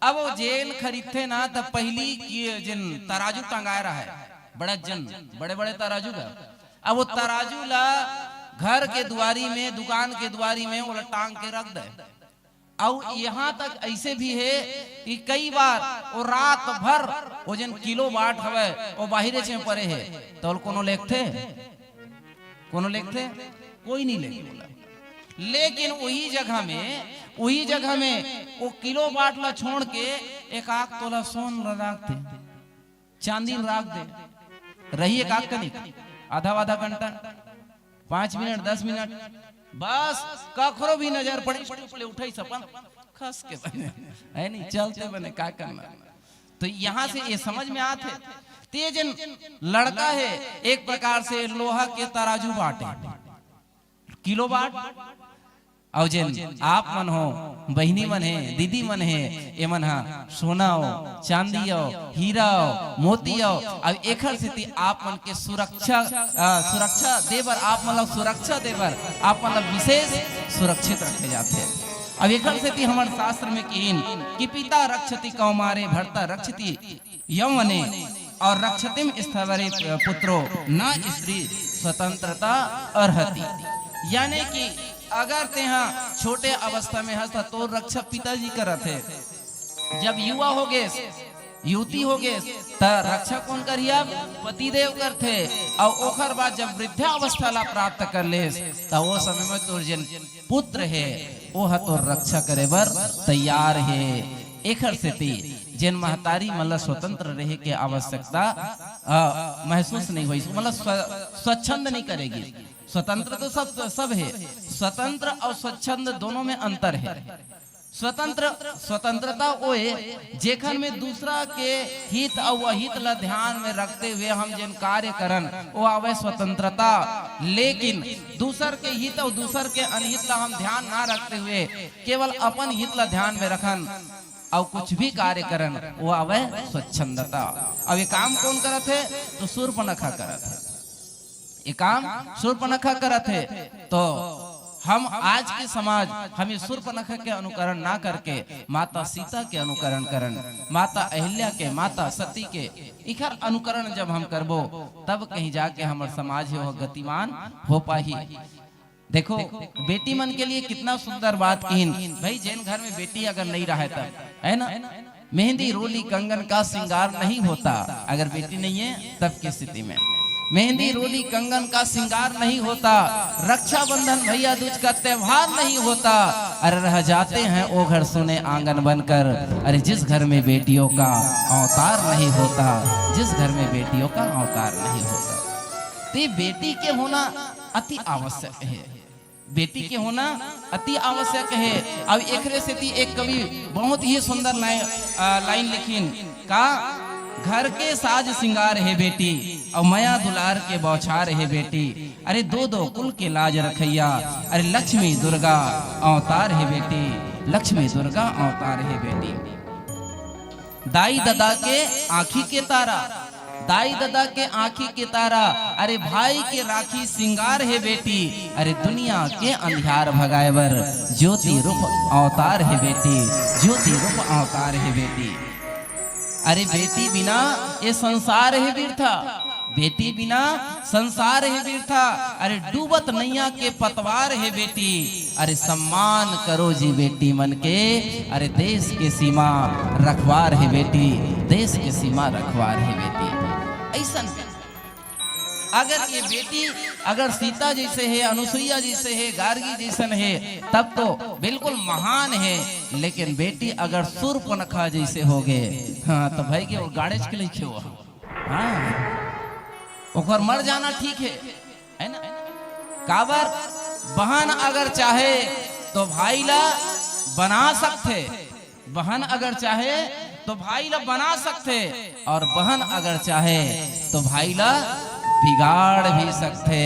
अब वो जेन खरीदथे ना, त पहली की जेन तराजू टंगाए रहा है, बड़ा जन, बड़े बड़े तराजू का। अब वो तराजू ला घर के दुआरी में, दुकान के दुआरी में ओला टांग के रख दे। अउ यहाँ तक ऐसे भी है कि कई बार वो रात भर वो जेन किलो बाट हवय, वो बाहिरे छे परे है, तो कोनो लेगथे? कोनो लेगथे? कोई नहीं लेगे ओला। लेकिन वही जगह में, वही जगह में वो किलो बाट ला छोड़ के एक आख तोला सोन ला राख दे, चांदी ला राख दे, रही एक आख कनिक, आधा आधा घंटा, पाँच मिनट, दस मिनट, बस कखरो भी नजर पड़े, चुप ले उठाइस अपन, खस के बने, है नहीं, चलते बने, का करना। तो यहाँ से ये समझ में आत है, ते जेन लड़का है, एक प्रकार से लोहा के तराजू बाटे, किलो बाट, अउ जेन आप मन हो, बहिनी मन हे, दीदी मन हे, एमन ह सोना हो, चांदी हो, हीरा हो, मोती हो, अउ एखर सेती आप मन के सुरक्षा, अ, सुरक्षा दे बर, आप मन ला सुरक्षा दे बर, आप मन ला विशेष सुरक्षित रखे जाथे। अब एखर सेती हमर शास्त्र में किहिन कि पिता रक्षति कौमारे, भर्ता रक्षति यौवने और रक्षतिम स्थावरे पुत्रो न स्त्री स्वतंत्रता अर्हति। यानी कि अगर तेहा छोटे अवस्था में हस, त तोर रक्षा पिताजी करत हे। जब युवा हो गेस, युवती हो गेस, त रक्षा कोन करही? अब पतिदेव करथे। अउ ओखर बाद जब वृद्धावस्था ला प्राप्त कर लेस, त वो समय में तोर जेन पुत्र हे, वो ह तोर रक्षा करे बर तैयार हे। एखर सेती जेन महतारी मन ला स्वतंत्र रहे के आवश्यकता, अ, महसूस नहीं होइस, मतलब स्व-, स्वच्छंद नहीं करेगी। स्वतंत्र तो सब, सब हे, स्वतंत्र और स्वच्छंद दोनों में अंतर हे। स्वतंत्र, स्वतंत्रता ओए जेखर में दूसरा के हित अउ अहित ला ध्यान में रखते हुए हम जेन कार्य करन, वो आवे स्वतंत्रता। लेकिन दूसर के हित अउ दूसर के अनहित ला हम ध्यान ना रखते हुए केवल अपन हित ला ध्यान में रखन अउ कुछ भी कार्य करन, वो आवे स्वच्छंदता। अब ये काम कोन करत हे? तो शूर्पणखा करत हे। ये काम शूर्पणखा करत हे। तो हम आज के समाज, हम ये शूर्पणखा के अनुकरण ना करके माता सीता के अनुकरण करन, माता अहिल्या के, माता सती के, इखर अनुकरण जब हम करबो, तब कहीं जाके हमर समाज हे वो गतिमान हो पाही। देखो, बेटी मन के लिए कितना सुंदर बात किहिन भाई। जेन घर में बेटी अगर नहीं रहे तब, है ना, मेहंदी रोली कंगन का श्रृंगार नहीं होता। अगर बेटी नहीं है तब की स्थिति में मेहंदी रोली कंगन का श्रृंगार नहीं होता। रक्षाबंधन भैया दूज का त्योहार नहीं होता। अरे रह जाते हैं ओ घर सुने आंगन बनकर। अरे जिस घर में बेटियों का अवतार नहीं होता, जिस घर में बेटियों का अवतार नहीं होता। तो ये बेटी के होना अति आवश्यक है। बेटी के होना अति आवश्यक है। अब एकरे सेती एक कवि बहुत ही सुंदर लाइन, अ, लाइन लिखिन का, घर के साज सिंगार हे बेटी, अउ मया दुलार के बौछार हे बेटी। अरे दो दो कुल के लाज रखैया, अरे लक्ष्मी दुर्गा अवतार हे बेटी, लक्ष्मी दुर्गा अवतार हे बेटी। दाई ददा के आँखी के तारा, दाई ददा के आँखी के तारा, अरे भाई के राखी सिंगार हे बेटी, अरे दुनिया के अंधियार भगाए बर ज्योति रूप अवतार हे बेटी, ज्योति रूप अवतार हे बेटी। अरे बेटी बिना ये संसार हे बिरथा, बेटी बिना संसार हे बिरथा। अरे डूबत नैया के पतवार हे बेटी, अरे सम्मान करो जी बेटी मन के। अरे देश के सीमा रखवार हे बेटी, देश के सीमा रखवार हे बेटी। ऐसन अगर ये बेटी अगर सीता जैसे हे, अनुसुईया जैसे हे, गार्गी जैसन हे, तब तो बिल्कुल महान हे। लेकिन बेटी अगर शूर्पणखा जैसे होगे, हाँ, तो भाई के वो गाड़ेच के लइके हो। हाँ, ओकर मर जाना ठीक हे, है ना? काबर, बहन अगर चाहे तो भाई ला बना सकथे, बहन अगर चाहे तो भाई ला बना सकथे, और बहन अगर चाहे तो भाई ला बिगाड़ भी सकथे,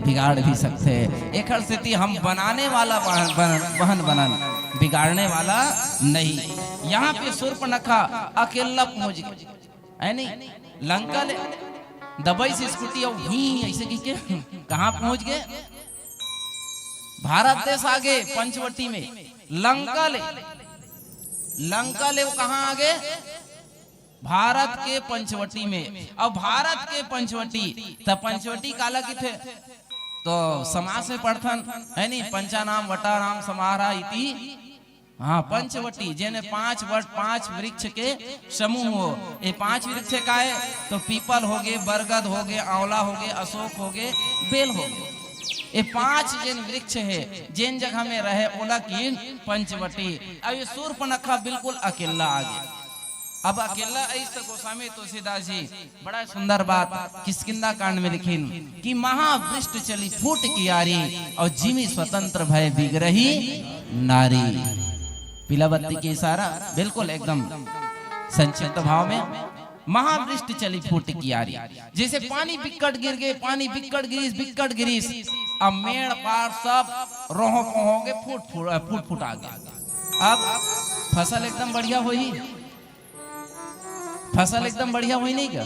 बिगाड़ भी सकथे। एखर सेती हम बनाने वाला बहन, बहन, बहन बनन, बिगाड़ने वाला नहीं। यहाँ पे शूर्पणखा अकेला पहुंच गई, है नहीं? लंका ले दबई से स्कूटी और ही ऐसे की के कहाँ पहुंच गए? भारत देश आगे पंचवटी में, लंका ले, लंका ले वो कहाँ आगे? भारत के पंचवटी में। अब भारत के पंचवटी, त पंचवटी काला किथे? तो समास में पढ़थन, है नी? पंचानाम वटानाम समाहारा इति। हाँ, पंचवटी, जेने पांच वट, पांच वृक्ष के समूह हो। ये पांच वृक्ष काय? तो पीपल होगे, बरगद होगे, आंवला होगे, अशोक होगे, बेल होगे। ये पांच जेन वृक्ष हे, जेन जगह में रहे, ओला किन पंचवटी। अब ये शूर्पणखा बिल्कुल अकेला आगे। अब अकेला अइस त गोस्वामी तुलसीदास जी बड़ा सुंदर बात किष्किंधा कांड में लिखिन कि महावृष्ट चली फूट कियारी, और जिमि स्वतंत्र भए बिगरही नारी। पीला बत्ती के इशारा, बिल्कुल एकदम संक्षिप्त भाव में, महावृष्ट चली फूट कियारी। जैसे पानी बिक्कट गिर गे, पानी बिक्कट गिरिस, बिक्कट गिरिस, अब मेड़ पार सब रोहो पोहो के फूट फूट, फूट फूट आ गया। अब फसल एकदम बढ़िया होही, फसल एकदम बढ़िया होही नहीं का?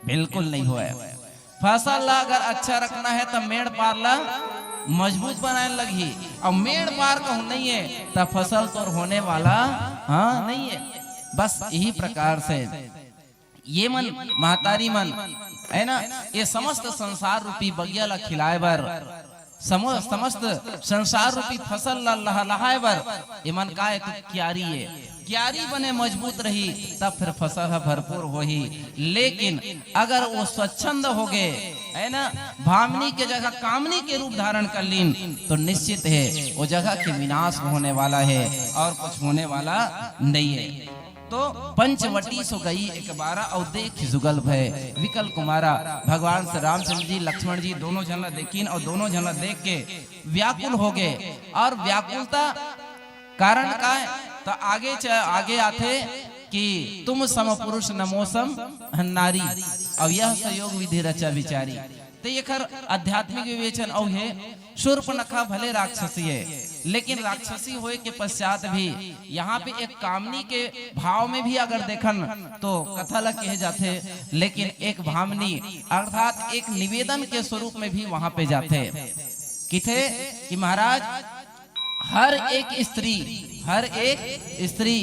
बिल्कुल नहीं होय। फसल ला अगर अच्छा रखना है त मेड़ पार ला मजबूत बनाए लगही, और मेड़ पार कहूँ नहीं है त फसल तोर होने वाला, हाँ, नहीं है। बस यही प्रकार से ये मन, महतारी मन, है ना, ये समस्त संसार रूपी बगिया ला खिलाए बर, समो-, समस्त संसार रूपी फसल ला लहलहाए बर, ये मन का एक क्यारी है, क्यारी बने मजबूत रही, तब फिर फसल ह भरपूर होही। लेकिन अगर वो स्वच्छंद होगे, है ना, भामनी के जगह कामनी के रूप धारण कर लीन, तो निश्चित है वो जगह के विनाश होने वाला है और कुछ होने वाला नहीं है। तो पंचवटी सो गई एक बारा, और देख जुगल भय विकल कुमारा। भगवान श्री रामचंद्र जी, लक्ष्मण जी दोनों झन ला देखिन, और दोनों झन ला देख के व्याकुल हो गए। और व्याकुलता कारण का है? तो आगे च-, आगे आथे कि तुम सम पुरुष न मो सम नारी, और यह संयोग विधि रचा विचारी। तो एकर आध्यात्मिक विवेचन अउ हे, शूर्पणखा भले राक्षसी है, लेकिन राक्षसी होए के पश्चात भी यहाँ पे एक कामनी के भाव में भी अगर देखन तो कथा ला कहे जाथे, लेकिन एक भामनी अर्थात एक निवेदन के स्वरूप में भी वहाँ पे जाथे। कथे कि महाराज, हर एक स्त्री, हर एक स्त्री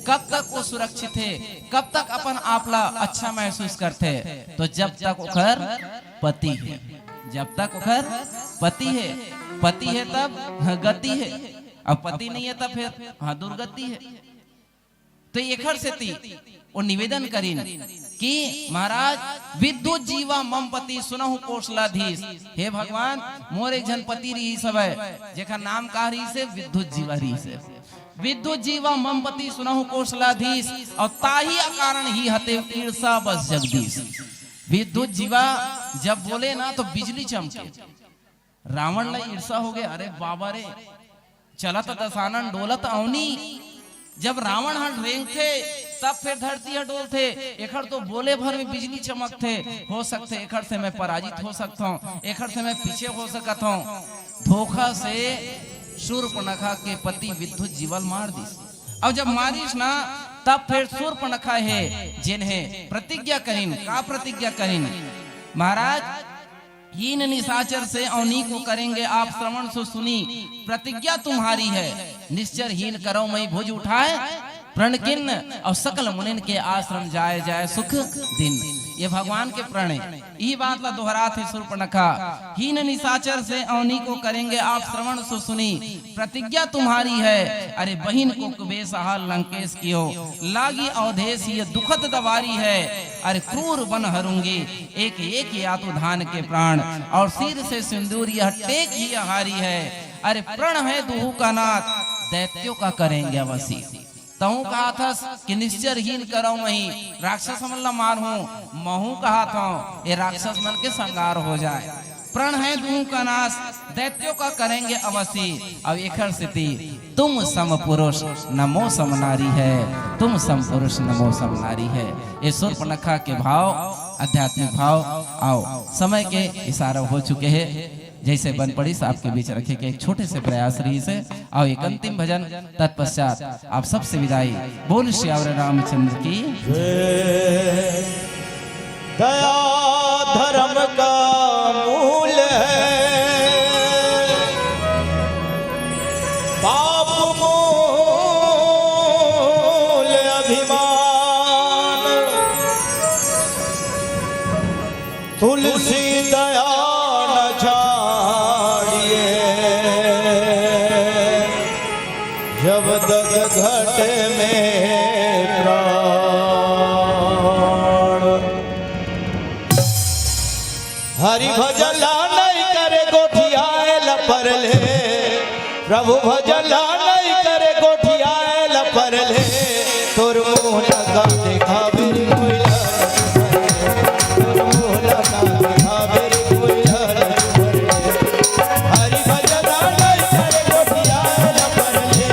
कब तक वो सुरक्षित हे, कब तक अपन आप ला अच्छा महसूस करथे? तो जब तक ओकर पति हे, जब तक ओकर पति हे, पति हे तब गति हे, अउ पति नहीं हे तब फिर हाँ दुर्गति हे। तो एखर सेती वो निवेदन करिन कि महाराज, विद्युत जीवा मम पति सुनहु कोसलाधीश, हे भगवान, मोर एक झन पति रहिस हवय, जेकर नाम का रहिस हे? विद्युत जीवा रहिस हे। विद्युत जीवा मम पति सुनहु कोसलाधीश, अउ ताही अकारण ही हते ईर्षा बस जगदीश। विद्युत जीवा जब बोले ना तो बिजली चमके। रावण ला ईर्षा हो गया, अरे बाबा रे, चलत दसानन डोलत अवनी। जब रावण ह रेंगथे तब फिर धरती ह डोलथे। एखर तो बोले भर में बिजली चमकथे। हो सकथे एखर से मैं पराजित हो सकथौं, एखर से मैं पीछे हो सकथौं। धोखा से शूर्पणखा के पति विद्युत जीवा ल मार दिस। अब जब मारिस ना, तब फिर शूर्पणखा हे जेन हे प्रतिज्ञा करिन। का प्रतिज्ञा करिन? महाराज, हीन निशाचर से अवनी को करेंगे आप, श्रवण सो सुनी प्रतिज्ञा तुम्हारी है। निश्चर हीन करौ मई भुज उठाए, प्रण किन्न अउ सकल मुनिन के आश्रम जाए, जाए सुख दिन। ये भगवान के प्रण हे। ई बात ला दोहराथे शूर्पणखा, हीन निशाचर से अवनी को करेंगे आप, श्रवण सो सुनी प्रतिज्ञा तुम्हारी है। अरे बहिन को कुबेश आहा लंकेश कियो, लागी अवधेश ये दुखद दवारी है। अरे क्रूर बन हरूंगी एक एक यातुधान के प्राण, और सिर से सिंदूर यह टेक ही हारी है। अरे प्रण है दुहू का नाथ, दैत्यों का करेंगे अवसी। तहूं कहाथस कि निश्चर हीन करौ मही, राक्षस मन ला मारहूं, महूं कहाथौं ये राक्षस मन के संगार हो जाए। प्रण है दुहू का नाश, दैत्यों का करेंगे अवसी। अब एखर सेती तुम सम पुरुष नमो सम नारी है, तुम सम पुरुष नमो सम नारी है। ये शूर्पणखा के भाव, आध्यात्मिक भाव। अउ समय के इशारा हो चुके हे, जैसे बन पड़िस आपके बीच रखे के एक छोटे से प्रयास रहिस हे। अउ एक अंतिम भजन तत्पश्चात आप सबसे विदाई। बोल सियावर रामचंद्र की। दया धर्म का मूल है, पाप मूल अभिमान। तुलसी दया न छाड़िए, जब तक घट में प्राण। हरि भजला नहीं करे गोठियाए ल परले, प्रभु भजला नहीं करे गोठियाए ल परले। तोर मुंह लगा देखा बिल्कुल, तोर मुंह लगा देखा बिल्कुल। हरि भजला नहीं करे गोठियाए ल परले।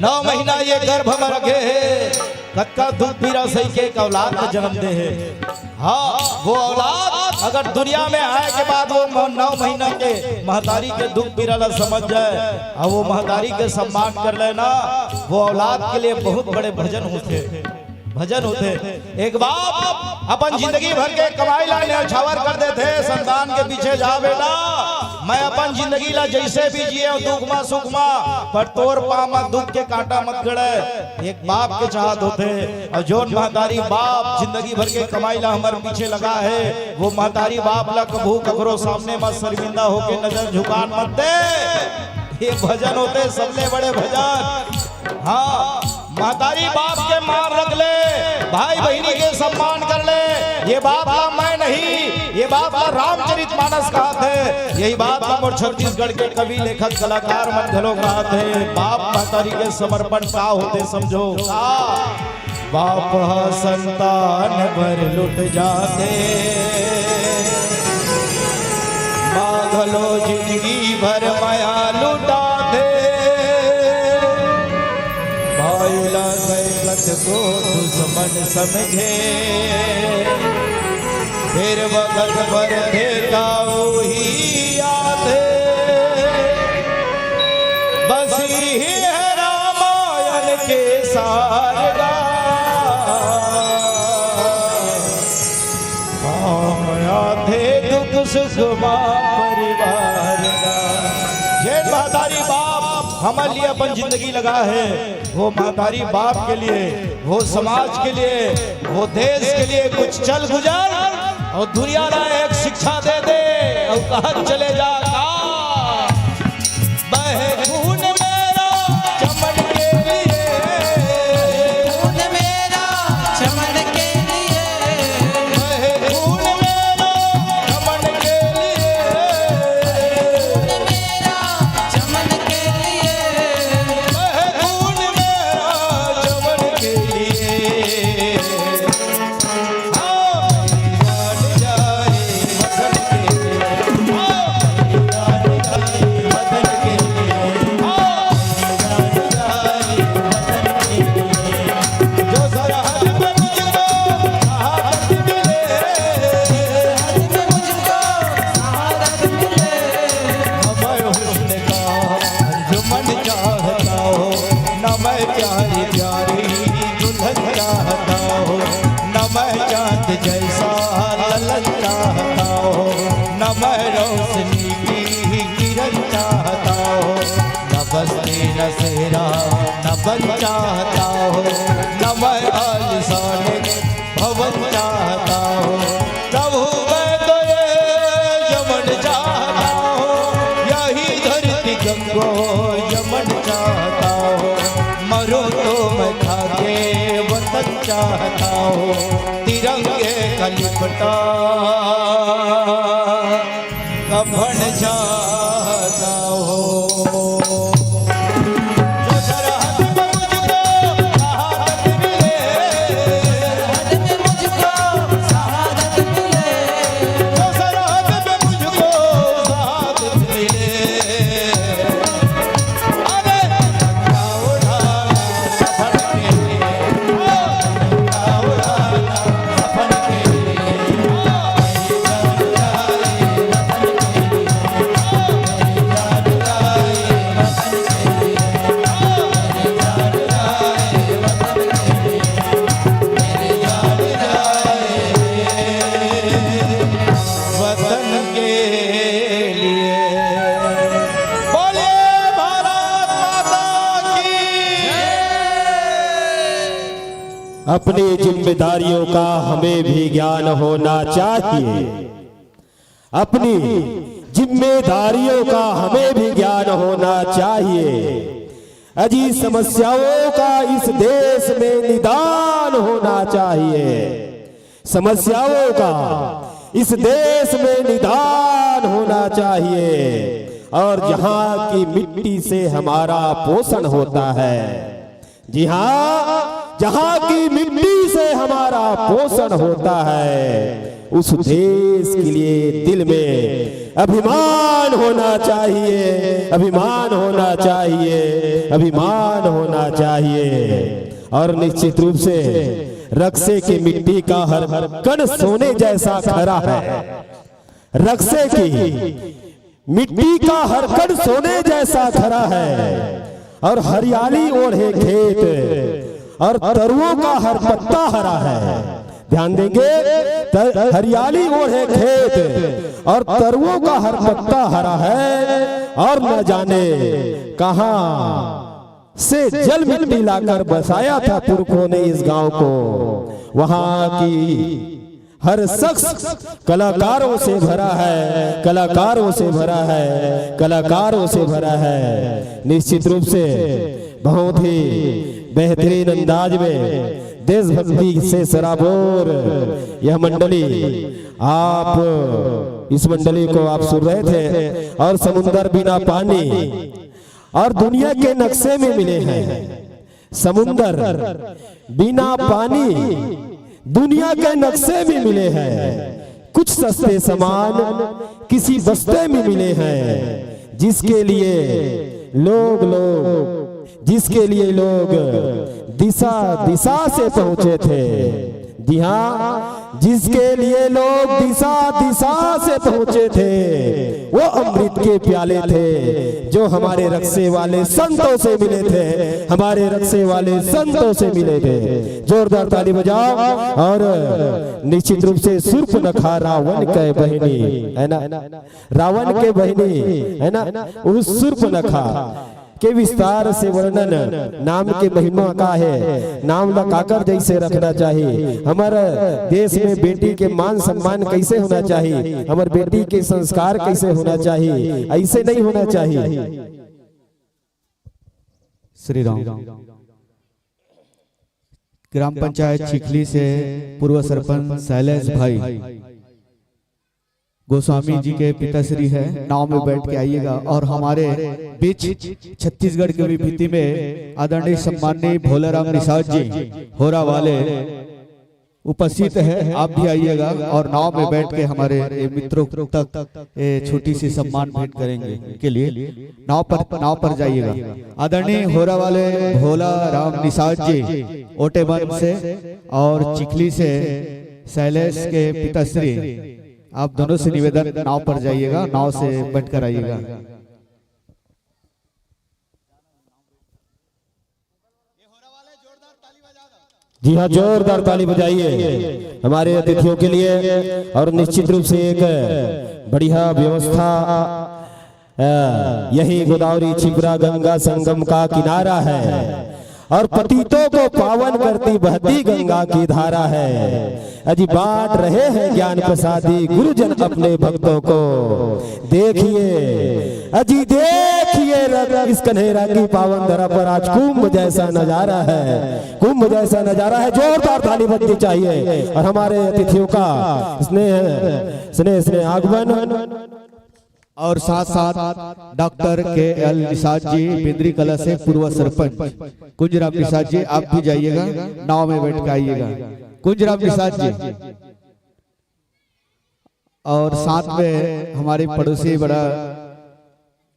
नौ महीना ये गर्भ में रखे हे, कतका दुख पीरा सही के एक औलाद ला जन्म दे हे। हाँ, वो औलाद अगर दुनिया में आए के बाद वो म-, नौ महीना के महतारी के दुख पीरा ला समझ जाए अउ वो महतारी के सम्मान कर ले ना, वो औलाद के लिए बहुत बड़े भजन होथे, भजन होथे। एक बाप अपन जिंदगी भर के कमाई ला न्योछावर कर देथे, संतान के पीछे जा बेटा। मैं अपन जिंदगी ला जइसे भी जिए हूँ, दुख मा सुख मा, पर तोर पाँव मा दुख के कांटा मत गड़े। एक बाप के चाहत होथे, अउ जोन महतारी बाप जिंदगी भर के कमाई ला हमर पीछे लगा हे, वो महतारी बाप ला कभू ककरो सामने मा शर्मिंदा होके नजर झुकान मत दे। ये भजन होथे सबले बड़े भजन। हाँ, महतारी बाप के मान रख ले, भाई बहिनी के सम्मान कर ले। ये बात ला मैं नहीं, ये बात ला रामचरित मानस कहत हे। यही बात ला मोर छत्तीसगढ़ के कवि, लेखक, कलाकार मन घलो कहत हे। बाप महतारी के समर्पण का होथे, समझो का? बाप ह संतान बर लुट जाथे, माँ घलो जिंदगी भर मया लुटाथे। भाई ला कई कतको दुश्मन समझे, फेर वखत बर देखा उही आथे। बस इही हे रामायण के सार गा। काम आथे दुख सुख मा परिवार गा। जेन महतारी बाप हमर लिए अपन जिंदगी लगा हे, वो महतारी बाप के लिए, वो समाज के लिए, वो देश के लिए कुछ चल गुजर अउ दुनिया ला एक शिक्षा दे दे अउ कहत चले जा का। बहे खून मेरा चमन के लिए, खून मेरा चमन के लिए, बहे खून मेरा चमन के लिए, खून मेरा चमन के लिए, बहे खून मेरा चमन के लिए। चाहता हूँ, न मैं प्यारी प्यारी दुल्हन चाहता हूँ, न मैं चांद जैसा ललन चाहता हूँ, न मैं रोशनी की किरण चाहता हूँ, न बस्ती न सेरा न बन चाहता हूँ, न मैं आलिशान भवन चाहता हूँ। प्रभु मैं तो ये यमन चाहता हूँ, यही धरती गंगो यमन चाहता हूँ। मरूँ तो मैं खाके वतन चाहता हूँ, तिरंगे का लिपटा कफन चाहता हूँ। जो सरहद पे मुझको शहादत मिले, सरहद पे मुझको शहादत मिले, जो सरहद पे मुझको शहादत मिले। अरे वतन के लिए। बोलिए भारत माता की। अपनी जिम्मेदारियों का हमें भी ज्ञान होना चाहिए, अपनी जिम्मेदारियों का हमें भी ज्ञान होना चाहिए। अजी, समस्याओं का इस देश में निदान होना चाहिए, समस्याओं का इस देश में निदान होना चाहिए। और जहाँ की मिट्टी से हमारा पोषण होता है, जी हाँ, जहाँ की मिट्टी से हमारा पोषण होता है, उस देश के लिए दिल में अभिमान होना चाहिए, अभिमान होना चाहिए, अभिमान होना चाहिए। और निश्चित रूप से रक्से की मिट्टी का हर कण सोने जैसा खरा है। रक्से की मिट्टी का हर कण सोने जैसा खरा है और हरियाली ओढ़े खेत और तरुओं का हर पत्ता हरा है। ध्यान देंगे, तर-, हरियाली ओढ़े खेत और तरुओं का हर पत्ता हरा है, और न जाने कहां से जल मिट्टी लाकर बसाया था पुरखों ने इस गांव को। वहां की हर शख्स कलाकारों से भरा है, कलाकारों से भरा है, कलाकारों से भरा है। निश्चित रूप से बहुत ही बेहतरीन अंदाज में देशभक्ति से सराबोर यह मंडली, आप इस मंडली को आप सुन रहे थे। और समुंदर बिना पानी और दुनिया के नक्शे में मिले हैं। समुंदर बिना पानी दुनिया के नक्शे में मिले हैं। कुछ सस्ते सामान किसी बस्ते में मिले हैं, जिसके लिए लोग लोग जिसके लिए लोग दिशा दिशा से पहुंचे थे। जी हाँ, जिसके लिए लोग दिशा दिशा से पहुंचे थे, वो अमृत के प्याले थे जो हमारे रक्शे वाले संतों से मिले थे, हमारे रक्शे वाले संतों से मिले थे। जोरदार ताली बजाओ। और निश्चित रूप से सूर्पनखा रावण के बहिनी, है ना, रावण के बहिनी, है ना, उस सूर्पनखा के विस्तार से वर्णन, नाम के महिमा का है, नाम ला काकर जैसे रखना चाहिए, हमर देश में बेटी के मान सम्मान कैसे होना चाहिए, हमर बेटी के संस्कार कैसे होना चाहिए, ऐसे नहीं होना चाहिए। श्री राम। ग्राम पंचायत चिखली से पूर्व सरपंच शैलेश भाई गोस्वामी जी के पिताश्री है, नाव में बैठ के आइएगा। और हमारे बीच छत्तीसगढ़ की विभूति में आदरणीय सम्माननीय भोलाराम निषाद जी होरा वाले उपस्थित है, आप भी आइएगा और नाव में बैठ के हमारे ये मित्रों तक ये छोटी सी सम्मान भेंट करेंगे। इनके लिए नाव पर, नाव पर जाइएगा। आदरणीय होरा वाले भोला राम निषाद जी ओटेबंद से और चिखली से शैलेश के पिताश्री, आप दोनों से निवेदन, नाव पर जाइएगा, नाव से बैठकर आइएगा। जी हाँ, जोरदार ताली बजाइए हमारे अतिथियों के लिए। और निश्चित रूप से एक बढ़िया व्यवस्था, अ, यही गोदावरी छिपरा गंगा संगम का किनारा है और पतितों को पावन करती बहती गंगा की धारा है। अजी बांट रहे हैं ज्ञान प्रसादी गुरुजन अपने भक्तों को। देखिए, अजी देखिए, रंग इस कन्हेरा की पावन धरा पर आज कुंभ जैसा नजारा है, कुंभ जैसा नजारा है। जोरदार ताली बजनी चाहिए। और हमारे अतिथियों का स्नेह, स्नेह, स्नेह आगमन। और साथ साथ डॉक्टर के एल निषाद जी, बेंदरी कला से पूर्व सरपंच कुंजराम निषाद जी, आप भी जाइएगा, नाव में बैठ के आइएगा। कुंजराम निषाद जी, और साथ में हमारे पड़ोसी बड़ा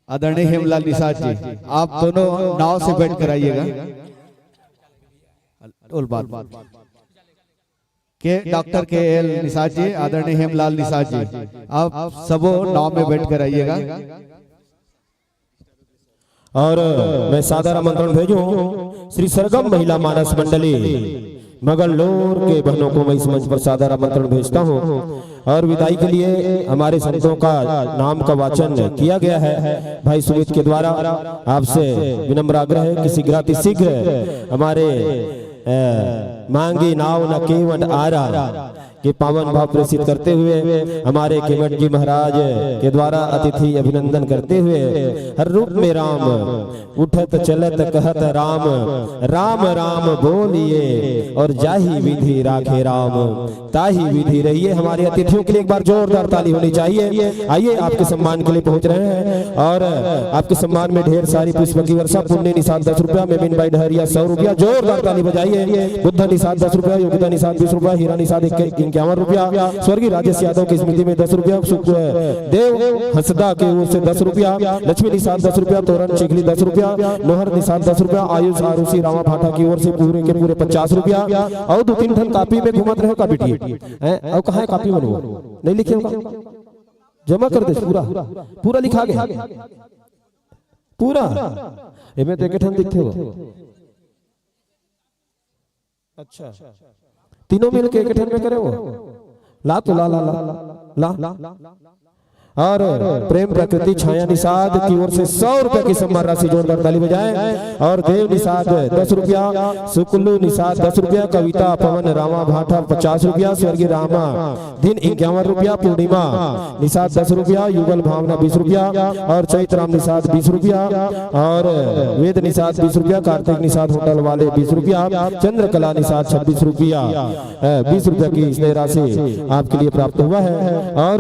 आदरणीय हेमलाल निषाद जी, आप दोनों नाव से बैठ कर आइएगा। ओल बात के डॉक्टर के एल निषाद जी, आदरणीय हेमलाल निषाद जी, आप सबों नाव में बैठ कर आइएगा। और मैं सादर आमंत्रण भेजूं श्री सरगम महिला मानस मंडली मगललोर के बहनों को मैं इस मंच पर सादर आमंत्रण भेजता हूं। और विदाई के लिए हमारे संतों का नाम का वाचन किया गया है भाई सुमित के द्वारा। आपसे विनम्र आग्रह है कि शीघ्रातिशीघ्र हमारे, अ, मांगी नाव न केवट आरा के पावन भाव प्रेषित करते हुए हमारे केवट जी महाराज के द्वारा अतिथि अभिनंदन करते हुए हर रूप में राम उठत चलत कहत राम, राम राम बोलिए और जाहि विधि राखे राम, ताहि विधि रहिए। हमारे अतिथियों के लिए एक बार जोरदार ताली होनी चाहिए। आइए, आपके सम्मान के लिए पहुंच रहे हैं और आपके सम्मान में ढेर सारी पुष्प की वर्षा। पुण्य निषाद दस रुपया, मेमिन बाई डहरिया सौ रुपया, जोरदार ताली बजाइए। बुद्ध निषाद दस रुपया, योगिता निषाद बीस रुपया, हीरा निषाद इक्यावन रुपया, स्वर्गीय राजेश यादव की स्मृति में दस रुपया, सुखदेव हंसदा की ओर से दस रुपया, लक्ष्मी निषाद दस रुपया, तोरण चिखली दस रुपया, नोहर निषाद दस रुपया, आयुष आरुषि रामा भाटा की ओर से पूरे के पूरे पचास रुपया। और दो तीन ठन कॉपी में घूमत रहे का बेटी, हैं? और कहाँ है कॉपी मन वो? नहीं लिखे होगा, जमा कर दे पूरा, पूरा लिखा गया, पूरा। एमे तो एक ठन दिखते हो। अच्छा, तीनों मिलके एक ठन में करे हो। ला तो ला, ला, ला, ला। और प्रेम प्रकृति छाया निषाद की ओर से सौ रुपए की सम्मान राशि, जोरदार ताली बजाएं। और देव निषाद दस रुपया, शुक्लू निषाद दस रुपया, कविता पवन रामा भाटा पचास रुपया, स्वर्गीय रामा दिन इक्यावन रुपया, पूर्णिमा निषाद दस रुपया, युगल भावना बीस रुपया और चैत राम निषाद बीस रुपया और वेद निषाद बीस रुपया, कार्तिक निषाद होटल वाले बीस रुपया, चंद्रकला निषाद छब्बीस रुपया, अ, बीस रुपया की स्नेह राशि आपके लिए प्राप्त हुआ है। और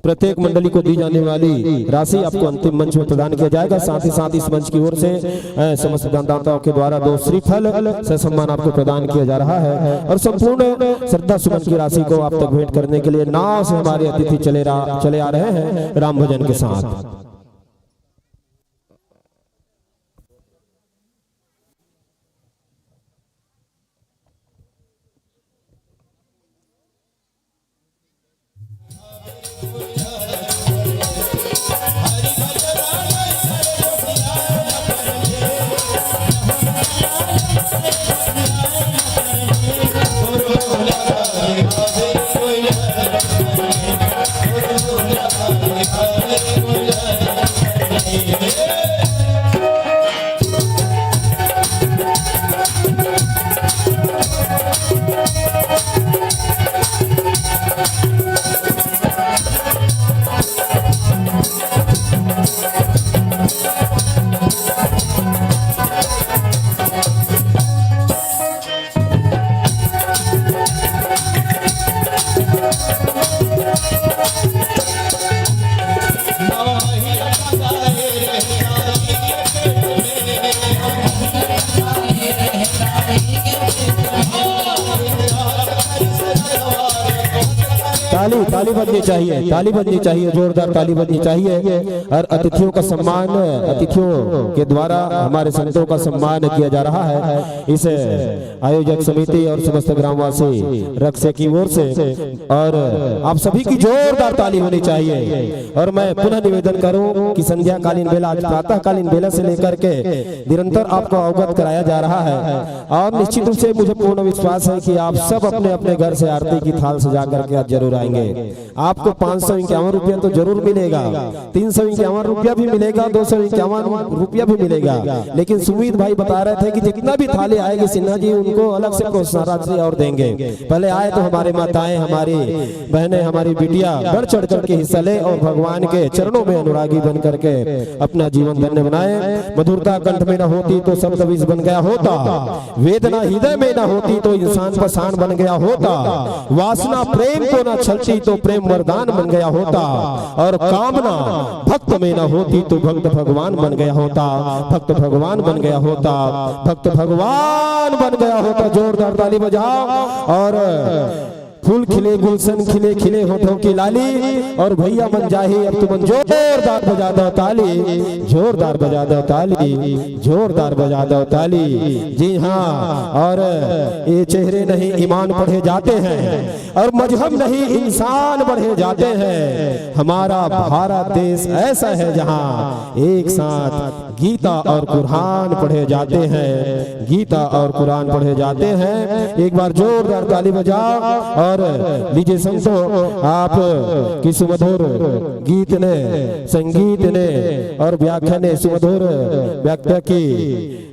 प्रत्येक मंडली को दी जाने वाली राशि आपको अंतिम मंच में प्रदान किया जाएगा। साथ ही साथ इस मंच की ओर से, अ, समस्त दानदाताओं के द्वारा दो श्रीफल ससम्मान आपको प्रदान किया जा रहा है और संपूर्ण श्रद्धा सुमन की राशि को आप तक भेंट करने के लिए नाव से हमारे अतिथि चले रा-, चले आ रहे हैं राम भजन के साथ। ताली, ताली बजनी चाहिए, ताली बजनी चाहिए, जोरदार ताली बजनी चाहिए। और अतिथियों का सम्मान, अतिथियों के द्वारा हमारे संतों का सम्मान किया जा रहा है इस आयोजक समिति और समस्त ग्रामवासी रक्से की ओर से। और आप सभी की जोरदार ताली होनी चाहिए। और मैं पुनः निवेदन करूं कि संध्याकालीन बेला, आज प्रातःकालीन बेला से लेकर के निरंतर आपको अवगत कराया जा रहा है। और निश्चित रूप से मुझे पूर्ण विश्वास है कि आप सब अपने अपने घर से आरती की थाल सजा करके आज जरूर आएंगे। आपको पाँच सौ इक्यावन रुपया तो जरूर मिलेगा, तीन सौ इक्यावन रुपया भी मिलेगा, दो सौ इक्यावन रुपया भी मिलेगा। लेकिन सुमित भाई बता रहे थे कि जितना भी थाली आएगी सिन्हा जी, उनको अलग से प्रोत्साहन राशि और देंगे। पहले आए तो हमारे माताएं, हमारी बहनें, हमारी बिटिया बढ़ चढ़ करके हिस्सा ले और भगवान के चरणों में अनुरागी बन करके अपना जीवन धन्य बनाए। मधुरता कंठ में न होती तो शब्द विष बन गया होता, वेदना हृदय में न होती तो इंसान पाषाण बन गया होता, वासना प्रेम को न छलती तो प्रेम वरदान बन गया होता, और कामना भक्त में न होती तो भक्त भगवान बन गया होता, भक्त भगवान बन गया होता, भक्त भगवान बन गया होता। जोरदार ताली बजाओ। और फूल खिले, गुलशन खिले, खिले होठों की लाली। और भैया मन जाही, अब तुमन जोरदार बजा दो ताली, जोरदार बजा दो ताली, जोरदार बजा दो ताली। जी हाँ, और ये चेहरे नहीं ईमान पढ़े जाते हैं, और मजहब नहीं इंसान पढ़े जाते हैं। हमारा भारत देश ऐसा है जहाँ एक साथ गीता और कुरान पढ़े जाते हैं, गीता और कुरान पढ़े जाते हैं। एक बार जोरदार ताली बजाओ। और लीजिए संतों, आप की सुमधुर गीत ने, संगीत ने और व्याख्या ने, सुमधुर व्याख्या की,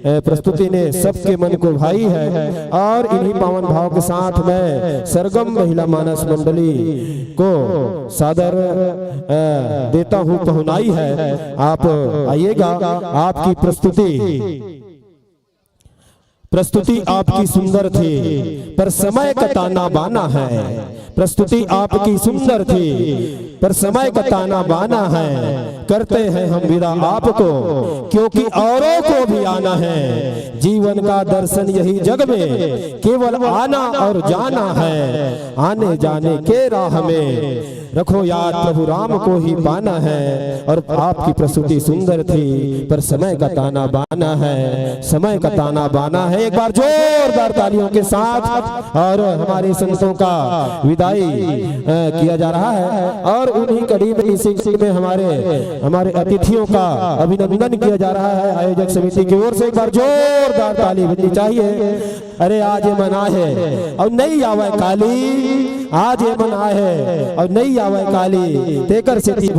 अ, प्रस्तुति ने सबके मन को भाई है। और इन्हीं पावन भाव के साथ मैं सरगम महिला मानस मंडली को सादर, अ, देता हूँ, पहुनाई है। आप आइएगा, आपकी प्रस्तुति, प्रस्तुति आपकी सुंदर थी, पर समय का ताना बाना है। प्रस्तुति आपकी सुंदर थी, पर समय का ताना बाना है। करते हैं हम विदा आपको, क्योंकि औरों को भी आना है। जीवन का दर्शन यही जग में केवल आना और जाना है। आने जाने के राह में रखो याद, प्रभु राम को ही पाना है। और आपकी प्रस्तुति सुंदर थी, पर समय का ताना बाना है, समय का ताना बाना है। एक बार जोरदार तालियों के साथ और हमारे संतों का विदाई, अ, किया जा रहा है और उन्हीं कड़ी में, इसी कड़ी में हमारे, हमारे अतिथियों का अभिनंदन किया जा रहा है आयोजक समिति की जोर से एक बार जोरदार ताली बजनी चाहिए। अरे आज ये मन आए हे अउ नइ आवय काली, आज ये मन आए हे अउ नइ आवय काली, तेकर सेती